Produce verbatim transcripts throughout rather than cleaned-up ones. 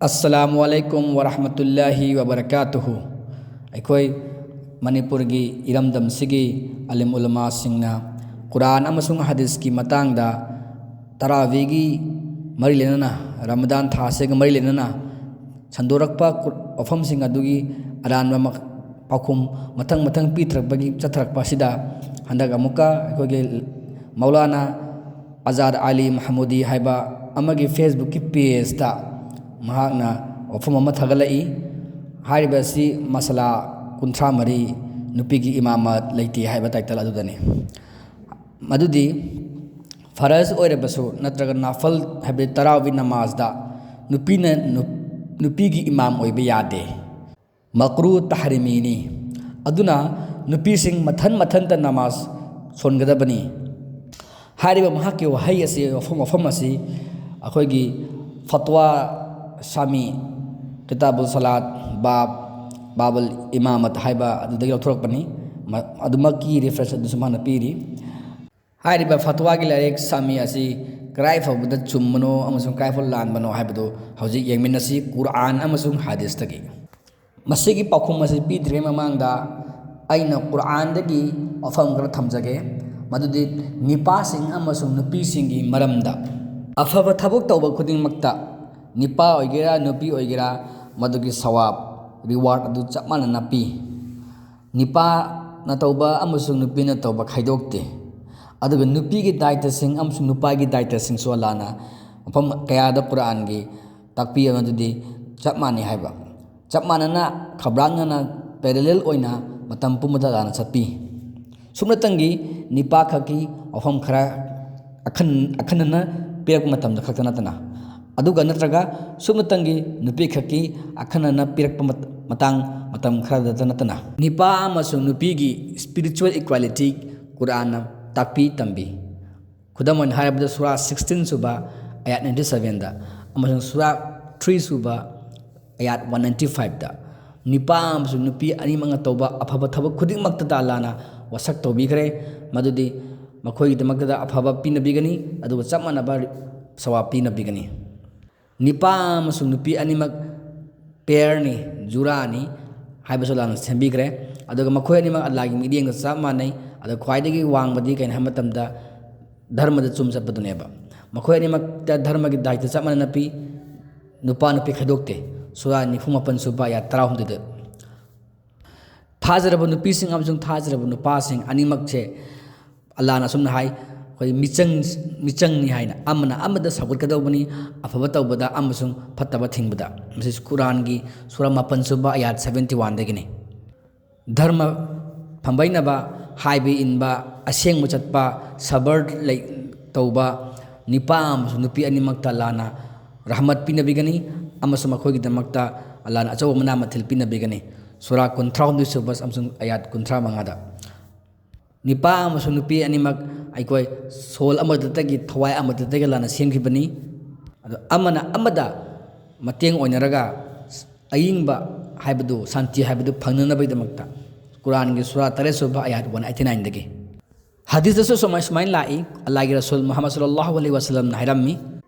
ꯑꯁꯂꯥꯃꯨ ꯑꯂꯥꯏꯀꯨꯝ ꯋꯔꯍꯃꯇꯨꯜꯂꯥꯍꯤ ꯋꯕꯔꯀꯥꯇꯨꯍꯨ꯫ ꯑꯩꯈꯣꯏ ꯃꯅꯤꯄꯨꯔꯒꯤ ꯏꯔꯝꯗꯝꯁꯤꯒꯤ ꯑꯂꯤꯝ ꯎꯂꯃꯥꯁꯤꯡꯅ ꯀꯨꯔꯥꯟ ꯑꯃꯁꯨꯡ ꯍꯗꯤꯁꯀꯤ ꯃꯇꯥꯡꯗ ꯇꯔꯥꯕꯤꯒꯤ ꯃꯔꯤ ꯂꯩꯅꯅ, ꯔꯃꯗꯥꯟ ꯊꯥꯁꯤꯒ ꯃꯔꯤ ꯂꯩꯅꯅ ꯁꯟꯗꯣꯔꯛꯄ ꯀꯨ-, ꯋꯥꯐꯝꯁꯤꯡ ꯑꯗꯨꯒꯤ ꯑꯔꯥꯟꯕ ꯃ-, ꯄꯥꯎꯈꯨꯝ ꯃꯊꯪ ꯃꯊꯪ ꯄꯤꯊꯔꯛꯄꯒꯤ, ꯆꯠꯊꯔꯛꯄ ꯑꯁꯤꯗ ꯍꯟꯗꯛ ꯑꯃꯨꯛꯀ ꯑꯩꯈꯣꯏꯒꯤ ꯃꯧꯂꯥꯅꯥ ꯑꯖꯥꯗ ꯑꯂꯤ ꯃꯍꯃꯨꯗꯤ ꯍꯥꯏꯕ ꯑꯃꯒꯤ Facebook-ꯀꯤ page-ꯇ ꯃꯍꯥꯛꯅ ꯋꯥꯐꯝ ꯑꯃ ꯊꯥꯒꯠꯂꯛꯏ꯫ ꯍꯥꯏꯔꯤꯕ ꯑꯁꯤ ꯃꯁꯂꯥ ꯀꯨꯟꯊ꯭ꯔꯥ ꯃꯔꯤ, ꯅꯨꯄꯤꯒꯤ ꯏꯃꯥꯃꯠ ꯂꯩꯇꯦ ꯍꯥꯏꯕ title ꯑꯗꯨꯗꯅꯤ꯫ ꯃꯗꯨꯗꯤ ꯐꯔꯖ ꯑꯣꯏꯔꯕꯁꯨ ꯅꯠꯇ꯭ꯔꯒ ꯅꯥꯐꯜ ꯍꯥꯏꯕꯗꯤ ꯇꯔꯥꯋꯤ ꯅꯃꯥꯖꯗ ꯅꯨꯄꯤꯅ ꯅꯨ-, ꯅꯨꯄꯤꯒꯤ ꯏꯃꯥꯝ ꯑꯣꯏꯕ ꯌꯥꯗꯦ꯫ ꯃꯀ꯭ꯔꯨ ꯇꯍꯔꯤꯃꯤꯅꯤ꯫ ꯑꯗꯨꯅ ꯅꯨꯄꯤꯁꯤꯡ ꯃꯊꯟ ꯃꯊꯟꯇ ꯅꯃꯥꯖ ꯁꯣꯟꯒꯗꯕꯅꯤ꯫ ꯍꯥꯏꯔꯤꯕ ꯃꯍꯥꯛꯀꯤ ꯋꯥꯍꯩ ꯑꯁꯤ, ꯋꯥꯐꯝ, ꯋꯥꯐꯝ ꯑꯁꯤ ꯑꯩꯈꯣꯏꯒꯤ ꯐꯠꯋꯥ ꯁꯥꯃꯤ, ꯀꯤꯇꯥꯕꯨꯜ ꯁꯂꯥꯠ, ꯕꯥꯕ, ꯕꯥꯕꯨꯜ ꯏꯃꯥꯃꯠ ꯍꯥꯏꯕ ꯑꯗꯨꯗꯒꯤ ꯂꯧꯊꯣꯔꯛꯄꯅꯤ꯫ ꯃ-, ꯑꯗꯨꯃꯛꯀꯤ reference ꯑꯗꯨꯁꯨ ꯃꯥꯅ ꯄꯤꯔꯤ꯫ ꯍꯥꯏꯔꯤꯕ ꯐꯠꯋꯥꯒꯤ ꯂꯥꯏꯔꯤꯛ ꯁꯥꯃꯤ ꯑꯁꯤ ꯀꯗꯥꯏ ꯐꯥꯎꯕꯗ ꯆꯨꯝꯕꯅꯣ ꯑꯃꯁꯨꯡ ꯀꯗꯥꯏ ꯐꯥꯎ ꯂꯥꯟꯕꯅꯣ ꯍꯥꯏꯕꯗꯨ ꯍꯧꯖꯤꯛ ꯌꯦꯡꯃꯤꯟꯅꯁꯤ, ꯀꯨꯔꯥꯟ ꯑꯃꯁꯨꯡ ꯍꯗꯤꯁꯇꯒꯤ꯫ ꯃꯁꯤꯒꯤ ꯄꯥꯎꯈꯨꯝ ꯑꯁꯤ ꯄꯤꯗ꯭ꯔꯤꯉꯩ ꯃꯃꯥꯡꯗ ꯑꯩꯅ ꯀꯨꯔꯥꯟꯗꯒꯤ ꯋꯥꯐꯝ ꯈꯔ ꯊꯝꯖꯒꯦ, ꯃꯗꯨꯗꯤ ꯅꯤꯄꯥꯁꯤꯡ ꯑꯃꯁꯨꯡ ꯅꯨꯄꯤꯁꯤꯡꯒꯤ ꯃꯔꯝꯗ꯫ ꯑꯐꯕ ꯊꯕꯛ ꯇꯧꯕ ꯈꯨꯗꯤꯡꯃꯛꯇ, ꯅꯤꯄꯥ ꯑꯣꯏꯒꯦꯔꯥ ꯅꯨꯄꯤ ꯑꯣꯏꯒꯦꯔꯥ, ꯃꯗꯨꯒꯤ ꯁꯋꯥꯕ, reward, ꯑꯗꯨ ꯆꯞ ꯃꯥꯟꯅꯅ ꯄꯤ꯫ ꯅꯤꯄꯥꯅ ꯇꯧꯕ ꯑꯃꯁꯨꯡ ꯅꯨꯄꯤꯅ ꯇꯧꯕ ꯈꯥꯏꯗꯣꯛꯇꯦ꯫ ꯑꯗꯨꯒ ꯅꯨꯄꯤꯒꯤ ꯗꯥꯏꯇꯁꯤꯡ ꯑꯃꯁꯨꯡ ꯅꯨꯄꯥꯒꯤ ꯗꯥꯏꯇꯁꯤꯡꯁꯨ ꯑꯜꯂꯥꯅ ꯃꯐꯝ ꯀꯌꯥꯗ ꯀꯨꯔꯥꯟꯒꯤ ꯇꯥꯛꯄꯤ ꯑꯃꯗꯨꯗꯤ ꯆꯞ ꯃꯥꯟꯅꯩ ꯍꯥꯏꯕ꯫ ꯆꯞ ꯃꯥꯟꯅꯅ, ꯈꯕ꯭ꯔꯥꯛꯅꯅ parallel ꯑꯣꯏꯅ ꯃꯇꯝ ꯄꯨꯝꯕꯗ ꯑꯜꯂꯥꯅ ꯆꯠꯄꯤ꯫ ꯁꯨꯞꯅꯇꯪꯒꯤ ꯅꯤꯄꯥ ꯈꯛꯀꯤ ꯋꯥꯐꯝ ꯈꯔ ꯑꯈꯟ-, ꯑꯈꯟꯅꯅ ꯄꯤꯔꯛꯄ ꯃꯇꯝꯗ ꯈꯛꯇ ꯅꯠꯇꯅ, ꯑꯗꯨꯒ ꯅꯠꯇ꯭ꯔꯒ ꯁꯨꯞꯅꯇꯪꯒꯤ ꯅꯨꯄꯤ ꯈꯛꯀꯤ ꯑꯈꯟꯅꯅ ꯄꯤꯔꯛꯄ ꯃꯠ-, ꯃꯇꯥꯡ, ꯃꯇꯝ ꯈꯔꯗꯇ ꯅꯠꯇꯅ꯫ ꯅꯤꯄꯥ ꯑꯃꯁꯨꯡ ꯅꯨꯄꯤꯒꯤ spiritual equality ꯀꯨꯔꯥꯟꯅ ꯇꯥꯛꯄꯤ ꯇꯝꯕꯤ꯫ ꯈꯨꯗꯝ ꯑꯣꯏꯅ ꯍꯥꯏꯔꯕꯗ, ꯁꯨꯔꯥ sixteen ꯁꯨꯕ ꯑꯌꯥꯠ ninety sevenꯗ ꯑꯃꯁꯨꯡ ꯁꯨꯔꯥ three ꯁꯨꯕ ꯑꯌꯥꯠ one ninety fiveꯇ ꯅꯤꯄꯥ ꯑꯃꯁꯨꯡ ꯅꯨꯄꯤ ꯑꯅꯤꯃꯛꯅ ꯇꯧꯕ ꯑꯐꯕ ꯊꯕꯛ ꯈꯨꯗꯤꯡꯃꯛꯇ ꯑꯜꯂꯥꯅ ꯋꯥꯁꯛ ꯇꯧꯕꯤꯈ꯭ꯔꯦ, ꯃꯗꯨꯗꯤ ꯃꯈꯣꯏꯒꯤꯗꯃꯛꯇꯗ ꯑꯐꯕ ꯄꯤꯅꯕꯤꯒꯅꯤ, ꯑꯗꯨꯒ ꯆꯞ ꯃꯥꯟꯅꯕ ꯁꯋꯥꯕ ꯄꯤꯅꯕꯤꯒꯅꯤ꯫ ꯅꯤꯄꯥ ꯑꯃꯁꯨꯡ ꯅꯨꯄꯤ ꯑꯅꯤꯃꯛ ꯄꯦꯌꯔꯅꯤ, ꯖꯨꯔꯥꯅꯤ ꯍꯥꯏꯕꯁꯨ ꯑꯜꯂꯥꯍꯅ ꯁꯦꯝꯕꯤꯈ꯭ꯔꯦ꯫ ꯑꯗꯨꯒ ꯃꯈꯣꯏ ꯑꯅꯤꯃꯛ ꯑꯜꯂꯥꯍꯒꯤ ꯃꯤꯠꯌꯦꯡꯗ ꯆꯞ ꯃꯥꯟꯅꯩ꯫ ꯑꯗꯣ ꯈ꯭ꯋꯥꯏꯗꯒꯤ ꯋꯥꯡꯕꯗꯤ ꯀꯩꯅꯣ ꯍꯥꯏꯕ ꯃꯇꯝꯗ ꯙꯔꯃꯗ ꯆꯨꯝ ꯆꯠꯄꯗꯨꯅꯦꯕ꯫ ꯃꯈꯣꯏ ꯑꯅꯤꯃꯛꯇ ꯙꯔꯃꯒꯤ ꯗꯥꯏꯇ ꯆꯞ ꯃꯥꯟꯅꯅ ꯄꯤ꯫ ꯅꯨꯄꯥ ꯅꯨꯄꯤ ꯈꯥꯏꯗꯣꯛꯇꯦ꯫ ꯁꯨꯔꯥ ꯅꯤꯐꯨ ꯃꯥꯄꯟ ꯁꯨꯕ ꯑꯌꯥ ꯇꯔꯥꯍꯨꯝꯗꯣꯏꯗ꯫ ꯊꯥꯖꯔꯕ ꯅꯨꯄꯤꯁꯤꯡ ꯑꯃꯁꯨꯡ ꯊꯥꯖꯔꯕ ꯅꯨꯄꯥꯁꯤꯡ ꯑꯅꯤꯃꯛꯁꯦ ꯑꯜꯂꯥꯍꯅ ꯑꯁꯨꯝꯅ ꯍꯥꯏ, ꯑꯩꯈꯣꯏ ꯃꯤꯆꯪ, ꯃꯤꯆꯪꯅꯤ ꯍꯥꯏꯅ, ꯑꯃꯅ ꯑꯃꯗ ꯁꯧꯒꯠꯀꯗꯧꯕꯅꯤ, ꯑꯐꯕ ꯇꯧꯕꯗ ꯑꯃꯁꯨꯡ ꯐꯠꯇꯕ ꯊꯤꯡꯕꯗ꯫ ꯃꯁꯤ ꯀꯨꯔꯥꯟꯒꯤ ꯁꯨꯔꯥ ꯃꯥꯄꯟ ꯁꯨꯕ ꯑꯌꯥꯠ ꯁꯚꯦꯟꯇꯤ ꯋꯥꯟꯗꯒꯤꯅꯤ꯫ ꯙꯔꯃ ꯐꯝꯕꯩꯅꯕ, ꯍꯥꯏꯕ ꯏꯟꯕ, ꯑꯁꯦꯡꯕ ꯆꯠꯄ, ꯁꯕꯔ ꯂꯩ-, ꯇꯧꯕ ꯅꯤꯄꯥ ꯑꯃꯁꯨꯡ ꯅꯨꯄꯤ ꯑꯅꯤꯃꯛꯇ ꯑꯜꯂꯥꯍꯅ ꯔꯍꯃꯠ ꯄꯤꯅꯕꯤꯒꯅꯤ ꯑꯃꯁꯨꯡ ꯃꯈꯣꯏꯒꯤꯗꯃꯛꯇ ꯑꯜꯂꯥꯍꯅ ꯑꯆꯧꯕ ꯃꯅꯥ ꯃꯊꯤꯜ ꯄꯤꯅꯕꯤꯒꯅꯤ꯫ ꯁꯨꯔꯥ ꯀꯨꯟꯊ꯭ꯔꯥꯍꯨꯝꯗꯣꯏ ꯁꯨꯕ ꯑꯃꯁꯨꯡ ꯑꯌꯥꯠ ꯀꯨꯟꯊ꯭ꯔꯥ ꯃꯉꯥꯗ꯫ ꯅꯤꯄꯥ ꯑꯃꯁꯨꯡ ꯅꯨꯄꯤ ꯑꯅꯤꯃꯛ ꯑꯩꯈꯣꯏ ꯁꯣꯜ ꯑꯃꯗꯇꯒꯤ, ꯊꯋꯥꯏ ꯑꯃꯗꯇꯒꯤ ꯑꯜꯂꯥꯍꯅ ꯁꯦꯝꯈꯤꯕꯅꯤ꯫ ꯑꯗꯣ ꯑꯃꯅ ꯑꯃꯗ ꯃꯇꯦꯡ ꯑꯣꯏꯅꯔꯒ ꯑꯏꯪꯕ ꯍꯥꯏꯕꯗꯨ, ꯁꯥꯟꯇꯤ ꯍꯥꯏꯕꯗꯨ ꯐꯪꯅꯅꯕꯒꯤꯗꯃꯛꯇ꯫ ꯀꯨꯔꯥꯟꯒꯤ ꯁꯨꯔꯥ ꯇꯔꯦꯠ ꯁꯨꯕ ꯑꯌꯥꯠ ꯋꯥꯟ ꯑꯩꯠꯇꯤ ꯅꯥꯏꯟꯗꯒꯤ꯫ ꯍꯗꯤꯁꯇꯁꯨ ꯁꯨꯃꯥꯏ-, ꯁꯨꯃꯥꯏꯅ ꯂꯥꯛꯏ, ꯑꯜꯂꯥꯍꯒꯤ ꯔꯁꯨꯜ ꯃꯨꯍꯝꯃꯗ ꯁꯜꯂꯜꯂꯥꯍꯨ ꯑꯂꯩꯍꯤ ꯋꯥꯁꯜꯂꯝꯅ ꯍꯥꯏꯔꯝꯃꯤ,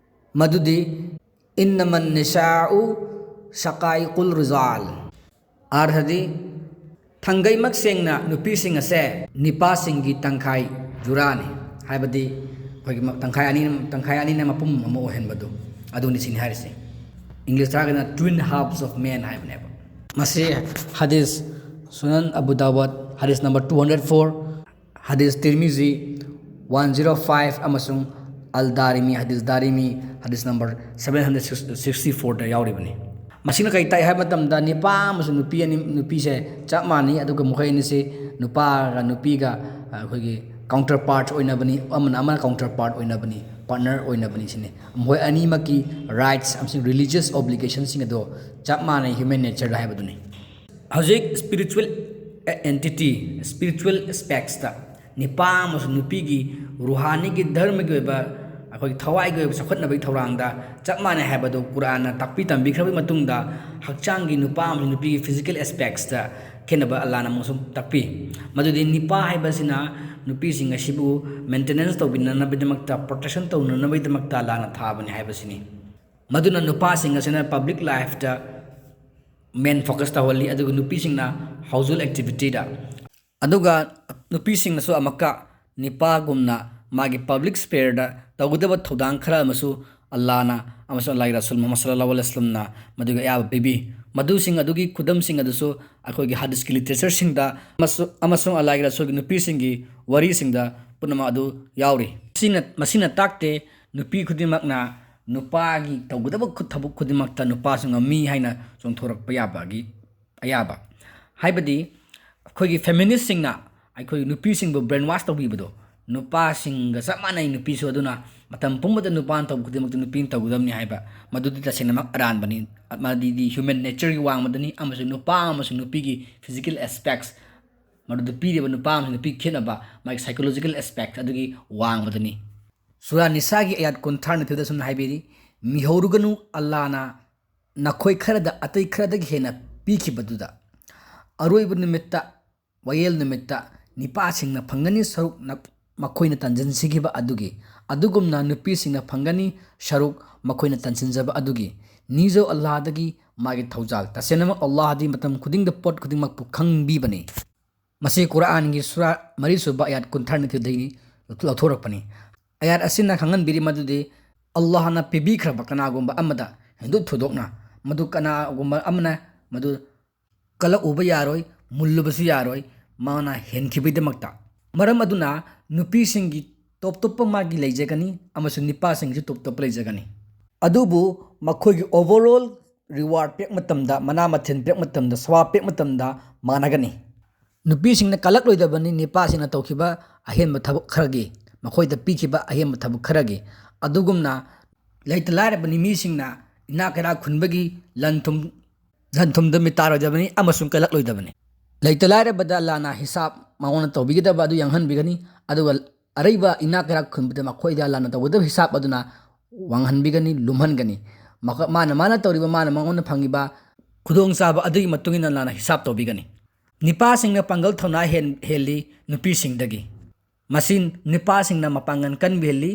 ꯃꯗꯨꯗꯤ, "ꯏꯟꯅꯃꯟ ꯅꯤꯁꯥꯎ ꯁꯀꯥꯏꯀꯨꯜ ꯔꯤꯖꯥꯜ"꯫ ꯑꯥꯔꯊꯗꯤ, ꯊꯥꯡꯒꯩꯃꯛ ꯁꯦꯡꯅ ꯅꯨꯄꯤꯁꯤꯡ ꯑꯁꯦ ꯅꯤꯄꯥꯁꯤꯡꯒꯤ ꯇꯪꯈꯥꯏ ꯖꯨꯔꯥꯅꯤ, ꯍꯥꯏꯕꯗꯤ ꯑꯩꯈꯣꯏꯒꯤ ꯃ-, ꯇꯪꯈꯥꯏ ꯑꯅꯤ, ꯇꯪꯈꯥꯏ ꯑꯅꯤꯅ ꯃꯄꯨꯝ ꯑꯃ ꯑꯣꯏꯍꯟꯕꯗꯨ, ꯑꯗꯨꯅꯤ ꯁꯤꯅꯤ ꯍꯥꯏꯔꯤꯁꯦ꯫ ꯏꯪꯂꯤꯁꯇ ꯍꯥꯏꯔꯒꯅ twin halves of men ꯍꯥꯏꯕꯅꯦꯕ꯫ ꯃꯁꯤ ꯍꯗꯤꯁ ꯁꯨꯅꯟ ꯑꯕꯨ ꯗꯥꯋꯠ, ꯍꯗꯤꯁ ꯅꯝꯕꯔ two hundred four, ꯍꯗꯤꯁ ꯇꯤꯔꯃꯤꯖꯤ one zero five ꯑꯃꯁꯨꯡ ꯑꯜ ꯗꯥꯔꯤꯃꯤ, ꯍꯗꯤꯁ ꯗꯥꯔꯤꯃꯤ, ꯍꯗꯤꯁ ꯅꯝꯕꯔ seven hundred sixty fourꯗ ꯌꯥꯎꯔꯤꯕꯅꯤ꯫ ꯃꯁꯤꯅ ꯀꯔꯤ ꯇꯥꯛꯏ ꯍꯥꯏꯕ ꯃꯇꯝꯗ, ꯅꯤꯄꯥ ꯑꯃꯁꯨꯡ ꯅꯨꯄꯤ ꯑꯅꯤ, ꯅꯨꯄꯤꯁꯦ ꯆꯞ ꯃꯥꯟꯅꯩ, ꯑꯗꯨꯒ ꯃꯈꯣꯏ ꯑꯅꯤꯁꯤ ꯅꯨꯄꯥꯒ ꯅꯨꯄꯤꯒ, ꯑ, ꯑꯩꯈꯣꯏꯒꯤ counterpart ꯑꯣꯏꯅꯕꯅꯤ, ꯑꯃꯅ ꯑꯃꯅ counterpart ꯑꯣꯏꯅꯕꯅꯤ, partner ꯑꯣꯏꯅꯕꯅꯤ ꯁꯤꯅꯤ꯫ ꯃꯈꯣꯏ ꯑꯅꯤꯃꯛꯀꯤ rights ꯑꯃꯁꯨꯡ religious obligationꯁꯤꯡ ꯑꯗꯣ ꯆꯞ ꯃꯥꯟꯅꯩ human natureꯗ ꯍꯥꯏꯕꯗꯨꯅꯤ꯫ ꯍꯧꯖꯤꯛ spiritual entity, spiritual aspectsꯇ ꯅꯤꯄꯥ ꯑꯃꯁꯨꯡ ꯅꯨꯄꯤꯒꯤ ꯔꯨꯍꯥꯅꯤꯒꯤ, ꯙꯔꯃꯒꯤ ꯑꯣꯏꯕ, ꯑꯩꯈꯣꯏꯒꯤ ꯊꯋꯥꯏꯒꯤ ꯑꯣꯏꯕ ꯆꯥꯎꯈꯠꯅꯕꯒꯤ ꯊꯧꯔꯥꯡꯗ ꯆꯞ ꯃꯥꯟꯅꯩ ꯍꯥꯏꯕꯗꯨ ꯀꯨꯔꯥꯟꯅ ꯇꯥꯛꯄꯤ ꯇꯝꯕꯤꯈ꯭ꯔꯕ ꯃꯇꯨꯡꯗ, ꯍꯛꯆꯥꯡꯒꯤ ꯅꯨꯄꯥ ꯑꯃꯁꯨꯡ ꯅꯨꯄꯤꯒꯤ physical aspectsꯇ ꯈꯦꯠꯅꯕ ꯑꯜꯂꯥꯍꯅ ꯑꯃꯨꯛꯁꯨ ꯇꯥꯛꯄꯤ꯫ ꯃꯗꯨꯗꯤ ꯅꯤꯄꯥ ꯍꯥꯏꯕꯁꯤꯅ ꯅꯨꯄꯤꯁꯤꯡ ꯑꯁꯤꯕꯨ maintenance ꯇꯧꯕꯤꯅꯅꯕꯒꯤꯗꯃꯛꯇ, protection ꯇꯧꯅꯅꯕꯒꯤꯗꯃꯛꯇ ꯑꯜꯂꯥꯍꯅ ꯊꯥꯕꯅꯤ ꯍꯥꯏꯕꯁꯤꯅꯤ꯫ ꯃꯗꯨꯅ ꯅꯨꯄꯥꯁꯤꯡ ꯑꯁꯤꯅ ꯄꯕ꯭ꯂꯤꯛ ꯂꯥꯏꯐꯇ ꯃꯦꯟ ꯐꯣꯀꯁ ꯇꯧꯍꯜꯂꯤ, ꯑꯗꯨꯒ ꯅꯨꯄꯤꯁꯤꯡꯅ ꯍꯥꯎꯁꯍꯣꯜ ꯑꯦꯛꯇꯤꯚꯤꯇꯤꯗ꯫ ꯑꯗꯨꯒ ꯅꯨꯄꯤꯁꯤꯡꯅꯁꯨ ꯑꯃꯨꯛꯀ ꯅꯤꯄꯥꯒꯨꯝꯅ ꯃꯥꯒꯤ ꯄꯕ꯭ꯂꯤꯛ ꯁ꯭ꯄꯦꯌꯔꯗ ꯇꯧꯒꯗꯕ ꯊꯧꯗꯥꯡ ꯈꯔ ꯑꯃꯁꯨ ꯑꯜꯂꯥꯅ ꯑꯃꯁꯨꯡ ꯑꯜꯂꯥꯍꯒꯤ ꯔꯁꯨꯜ ꯃꯨꯍꯝꯃꯗ ꯁꯜꯂꯜꯂꯥꯍꯨ ꯑꯂꯩꯍꯤ ꯋꯁꯜꯂꯝꯅ ꯃꯗꯨꯒꯤ ꯑꯌꯥꯕ ꯄꯤꯕꯤ꯫ ꯃꯗꯨꯁꯤꯡ ꯑꯗꯨꯒꯤ ꯈꯨꯗꯝꯁꯤꯡ ꯑꯗꯨꯁꯨ ꯑꯩꯈꯣꯏꯒꯤ ꯍꯗꯤꯁꯀꯤ ꯂꯤꯇꯔꯦꯆꯔꯁꯤꯡꯗ ꯑꯃꯁꯨ-, ꯑꯃꯁꯨꯡ ꯑꯜꯂꯥꯍꯒꯤ ꯔꯁꯨꯜꯒꯤ ꯅꯨꯄꯤꯁꯤꯡꯒꯤ ꯋꯥꯔꯤꯁꯤꯡꯗ ꯄꯨꯝꯅꯃꯛ ꯑꯗꯨ ꯌꯥꯎꯔꯤ꯫ ꯃꯁꯤꯅ, ꯃꯁꯤꯅ ꯇꯥꯛꯇꯦ ꯅꯨꯄꯤ ꯈꯨꯗꯤꯡꯃꯛꯅ ꯅꯨꯄꯥꯒꯤ ꯇꯧꯒꯗꯕ ꯈꯨ-, ꯊꯕꯛ ꯈꯨꯗꯤꯡꯃꯛꯇ ꯅꯨꯄꯥꯁꯨ ꯉꯝꯃꯤ ꯍꯥꯏꯅ ꯆꯣꯡꯊꯣꯔꯛꯄ ꯌꯥꯕꯒꯤ ꯑꯌꯥꯕ꯫ ꯍꯥꯏꯕꯗꯤ ꯑꯩꯈꯣꯏꯒꯤ ꯐꯦꯃꯤꯅꯤꯁꯁꯤꯡꯅ ꯑꯩꯈꯣꯏ ꯅꯨꯄꯤꯁꯤꯡꯕꯨ ꯕ꯭ꯔꯦꯟꯋꯥꯁ ꯇꯧꯕꯤꯕꯗꯣ, ꯅꯨꯄꯥꯁꯤꯡꯒ ꯆꯞ ꯃꯥꯟꯅꯩ ꯅꯨꯄꯤꯁꯨ, ꯑꯗꯨꯅ ꯃꯇꯝ ꯄꯨꯝꯕꯗ ꯅꯨꯄꯥꯅ ꯇꯧꯕ ꯈꯨꯗꯤꯡꯃꯛꯇ ꯅꯨꯄꯤꯅ ꯇꯧꯒꯗꯕꯅꯤ ꯍꯥꯏꯕ, ꯃꯗꯨꯗꯤ ꯇꯁꯦꯡꯅꯃꯛ ꯑꯔꯥꯟꯕꯅꯤ꯫ ꯃꯗꯨꯗꯤ ꯍ꯭ꯌꯨꯃꯦꯟ ꯅꯦꯆꯔꯒꯤ ꯋꯥꯡꯃꯗꯅꯤ, ꯑꯃꯁꯨꯡ ꯅꯨꯄꯥ ꯑꯃꯁꯨꯡ ꯅꯨꯄꯤꯒꯤ ꯐꯤꯖꯤꯀꯦꯜ ꯑꯦꯁꯄꯦꯛꯁ, ꯃꯗꯨꯗ ꯄꯤꯔꯤꯕ ꯅꯨꯄꯥ ꯑꯃꯁꯨꯡ ꯅꯨꯄꯤ ꯈꯦꯠꯅꯕ, ꯃꯥꯒꯤ ꯁꯥꯏꯀꯣꯂꯣꯖꯤꯀꯦꯜ ꯑꯦꯁꯄꯦꯛ ꯑꯗꯨꯒꯤ ꯋꯥꯡꯃꯗꯅꯤ꯫ ꯁꯨꯔꯥ ꯅꯤꯁꯥꯒꯤ ꯑꯌꯥꯠ ꯀꯨꯟꯊ꯭ꯔꯥ ꯅꯤꯊꯣꯏꯗ ꯁꯨꯝꯅ ꯍꯥꯏꯕꯤꯔꯤ, "ꯃꯤꯍꯧꯔꯒꯅꯨ ꯑꯜꯂꯥꯅ ꯅꯈꯣꯏ ꯈꯔꯗ ꯑꯇꯩ ꯈꯔꯗꯒꯤ ꯍꯦꯟꯅ ꯄꯤꯈꯤꯕꯗꯨꯗ꯫ ꯑꯔꯣꯏꯕ ꯅꯨꯃꯤꯠꯇ, ꯋꯥꯌꯦꯜ ꯅꯨꯃꯤꯠꯇ, ꯅꯤꯄꯥꯁꯤꯡꯅ ꯐꯪꯒꯅꯤ ꯁꯔꯨꯛ ꯅ-, ꯃꯈꯣꯏꯅ ꯇꯥꯟꯁꯤꯟꯈꯤꯕ ꯑꯗꯨꯒꯤ, ꯑꯗꯨꯒꯨꯝꯅ ꯅꯨꯄꯤꯁꯤꯡꯅ ꯐꯪꯒꯅꯤ ꯁꯔꯨꯛ ꯃꯈꯣꯏꯅ ꯇꯥꯟꯁꯤꯟꯖꯕ ꯑꯗꯨꯒꯤ꯫ ꯅꯤꯖꯧ ꯑꯜꯂꯥꯍꯗꯒꯤ ꯃꯥꯒꯤ ꯊꯧꯖꯥꯜ꯫ ꯇꯁꯦꯡꯅꯃꯛ ꯑꯜꯂꯥꯍꯗꯤ ꯃꯇꯝ ꯈꯨꯗꯤꯡꯗ ꯄꯣꯠ ꯈꯨꯗꯤꯡꯃꯛꯄꯨ ꯈꯪꯕꯤꯕꯅꯤ"꯫ ꯃꯁꯤ ꯀꯨꯔꯥꯟꯒꯤ ꯁꯨꯔꯥ ꯃꯔꯤꯁꯨꯕ ꯑꯌꯥꯠ ꯀꯨꯟꯊ꯭ꯔꯥ ꯅꯤꯊꯣꯏꯗꯒꯤ ꯂꯧꯊꯣꯔꯛꯄꯅꯤ꯫ ꯑꯌꯥꯠ ꯑꯁꯤꯅ ꯈꯪꯍꯟꯕꯤꯔꯤ ꯃꯗꯨꯗꯤ ꯑꯜꯂꯥꯍꯅ ꯄꯤꯕꯤꯈ꯭ꯔꯕ ꯀꯅꯥꯒꯨꯝꯕ ꯑꯃꯗ ꯍꯦꯟꯗꯣꯛ ꯊꯣꯏꯗꯣꯛꯅ ꯃꯗꯨ ꯀꯅꯥꯒꯨꯝꯕ ꯑꯃꯅ ꯃꯗꯨ ꯀꯜꯂꯛꯎꯕ ꯌꯥꯔꯣꯏ, ꯃꯨꯜꯂꯨꯕꯁꯨ ꯌꯥꯔꯣꯏ, ꯃꯥꯅ ꯍꯦꯟꯈꯤꯕꯒꯤꯗꯃꯛꯇ꯫ ꯃꯔꯝ ꯑꯗꯨꯅ ꯅꯨꯄꯤꯁꯤꯡꯒꯤ ꯇꯣꯞ ꯇꯣꯞꯄ ꯃꯥꯒꯤ ꯂꯩꯖꯒꯅꯤ ꯑꯃꯁꯨꯡ ꯅꯨꯄꯥꯁꯤꯡꯒꯤꯁꯨ ꯇꯣꯞ ꯇꯣꯞꯄ ꯂꯩꯖꯒꯅꯤ꯫ ꯑꯗꯨꯕꯨ ꯃꯈꯣꯏꯒꯤ ꯑꯣꯚꯔꯑꯣꯜ ꯔꯤꯋꯥꯔꯗ ꯄꯤꯔꯛ ꯃꯇꯝꯗ, ꯃꯅꯥ ꯃꯊꯦꯜ ꯄꯤꯔꯛ ꯃꯇꯝꯗ, ꯁꯋꯥꯕ ꯄꯤꯔꯛ ꯃꯇꯝꯗ ꯃꯥꯟꯅꯒꯅꯤ꯫ ꯅꯨꯄꯤꯁꯤꯡꯅ ꯀꯜꯂꯛꯂꯣꯏꯗꯕꯅꯤ ꯅꯨꯄꯥꯁꯤꯡꯅ ꯇꯧꯈꯤꯕ ꯑꯍꯦꯟꯕ ꯊꯕꯛ ꯈꯔꯒꯤ, ꯃꯈꯣꯏꯗ ꯄꯤꯈꯤꯕ ꯑꯍꯦꯟꯕ ꯊꯕꯛ ꯈꯔꯒꯤ꯫ ꯑꯗꯨꯒꯨꯝꯅ ꯂꯩꯇ ꯂꯥꯏꯔꯕ ꯃꯤꯁꯤꯡꯅ ꯏꯅꯥꯛ ꯀꯩꯔꯥꯛ ꯈꯨꯟꯕꯒꯤ ꯂꯟ ꯊꯨꯝ, ꯂꯟ ꯊꯨꯝꯗ ꯃꯤꯇꯥꯔꯣꯏꯗꯕꯅꯤ ꯑꯃꯁꯨꯡ ꯀꯜꯂꯛꯂꯣꯏꯗꯕꯅꯤ꯫ ꯂꯩꯇ ꯂꯥꯏꯔꯕꯗ ꯑꯜꯂꯥꯅ ꯍꯤꯁꯥꯕ ꯃꯉꯣꯟꯗ ꯇꯧꯕꯤꯒꯗꯕ ꯑꯗꯨ ꯌꯥꯡꯍꯟꯕꯤꯒꯅꯤ, ꯑꯗꯨꯒ ꯑꯔꯩꯕ ꯏꯅꯥꯛ ꯀꯩꯔꯥꯛ ꯈꯨꯟꯕꯗ ꯃꯈꯣꯏꯗ ꯑꯜꯂꯥꯅ ꯇꯧꯒꯗꯕ ꯍꯤꯁꯥꯕ ꯑꯗꯨꯅ ꯋꯥꯡꯍꯟꯕꯤꯒꯅꯤ, ꯂꯨꯝꯍꯟꯒꯅꯤ꯫ ꯃꯈ-, ꯃꯥꯅ, ꯃꯥꯅ ꯇꯧꯔꯤꯕ, ꯃꯥꯅ ꯃꯉꯣꯟꯗ ꯐꯪꯉꯤꯕ ꯈꯨꯗꯣꯡꯆꯥꯕ ꯑꯗꯨꯒꯤ ꯃꯇꯨꯡ ꯏꯟꯅ ꯑꯜꯂꯥꯅ ꯍꯤꯁꯥꯕ ꯇꯧꯕꯤꯒꯅꯤ꯫ ꯅꯨꯄꯥꯁꯤꯡꯅ ꯄꯥꯡꯒꯜ ꯊꯧꯅꯥ ꯍꯦꯟ-, ꯍꯦꯜꯂꯤ ꯅꯨꯄꯤꯁꯤꯡꯗꯒꯤ꯫ ꯃꯁꯤ ꯅꯨꯄꯥꯁꯤꯡꯅ ꯃꯄꯥꯡꯒꯜ ꯀꯟꯕ ꯍꯦꯜꯂꯤ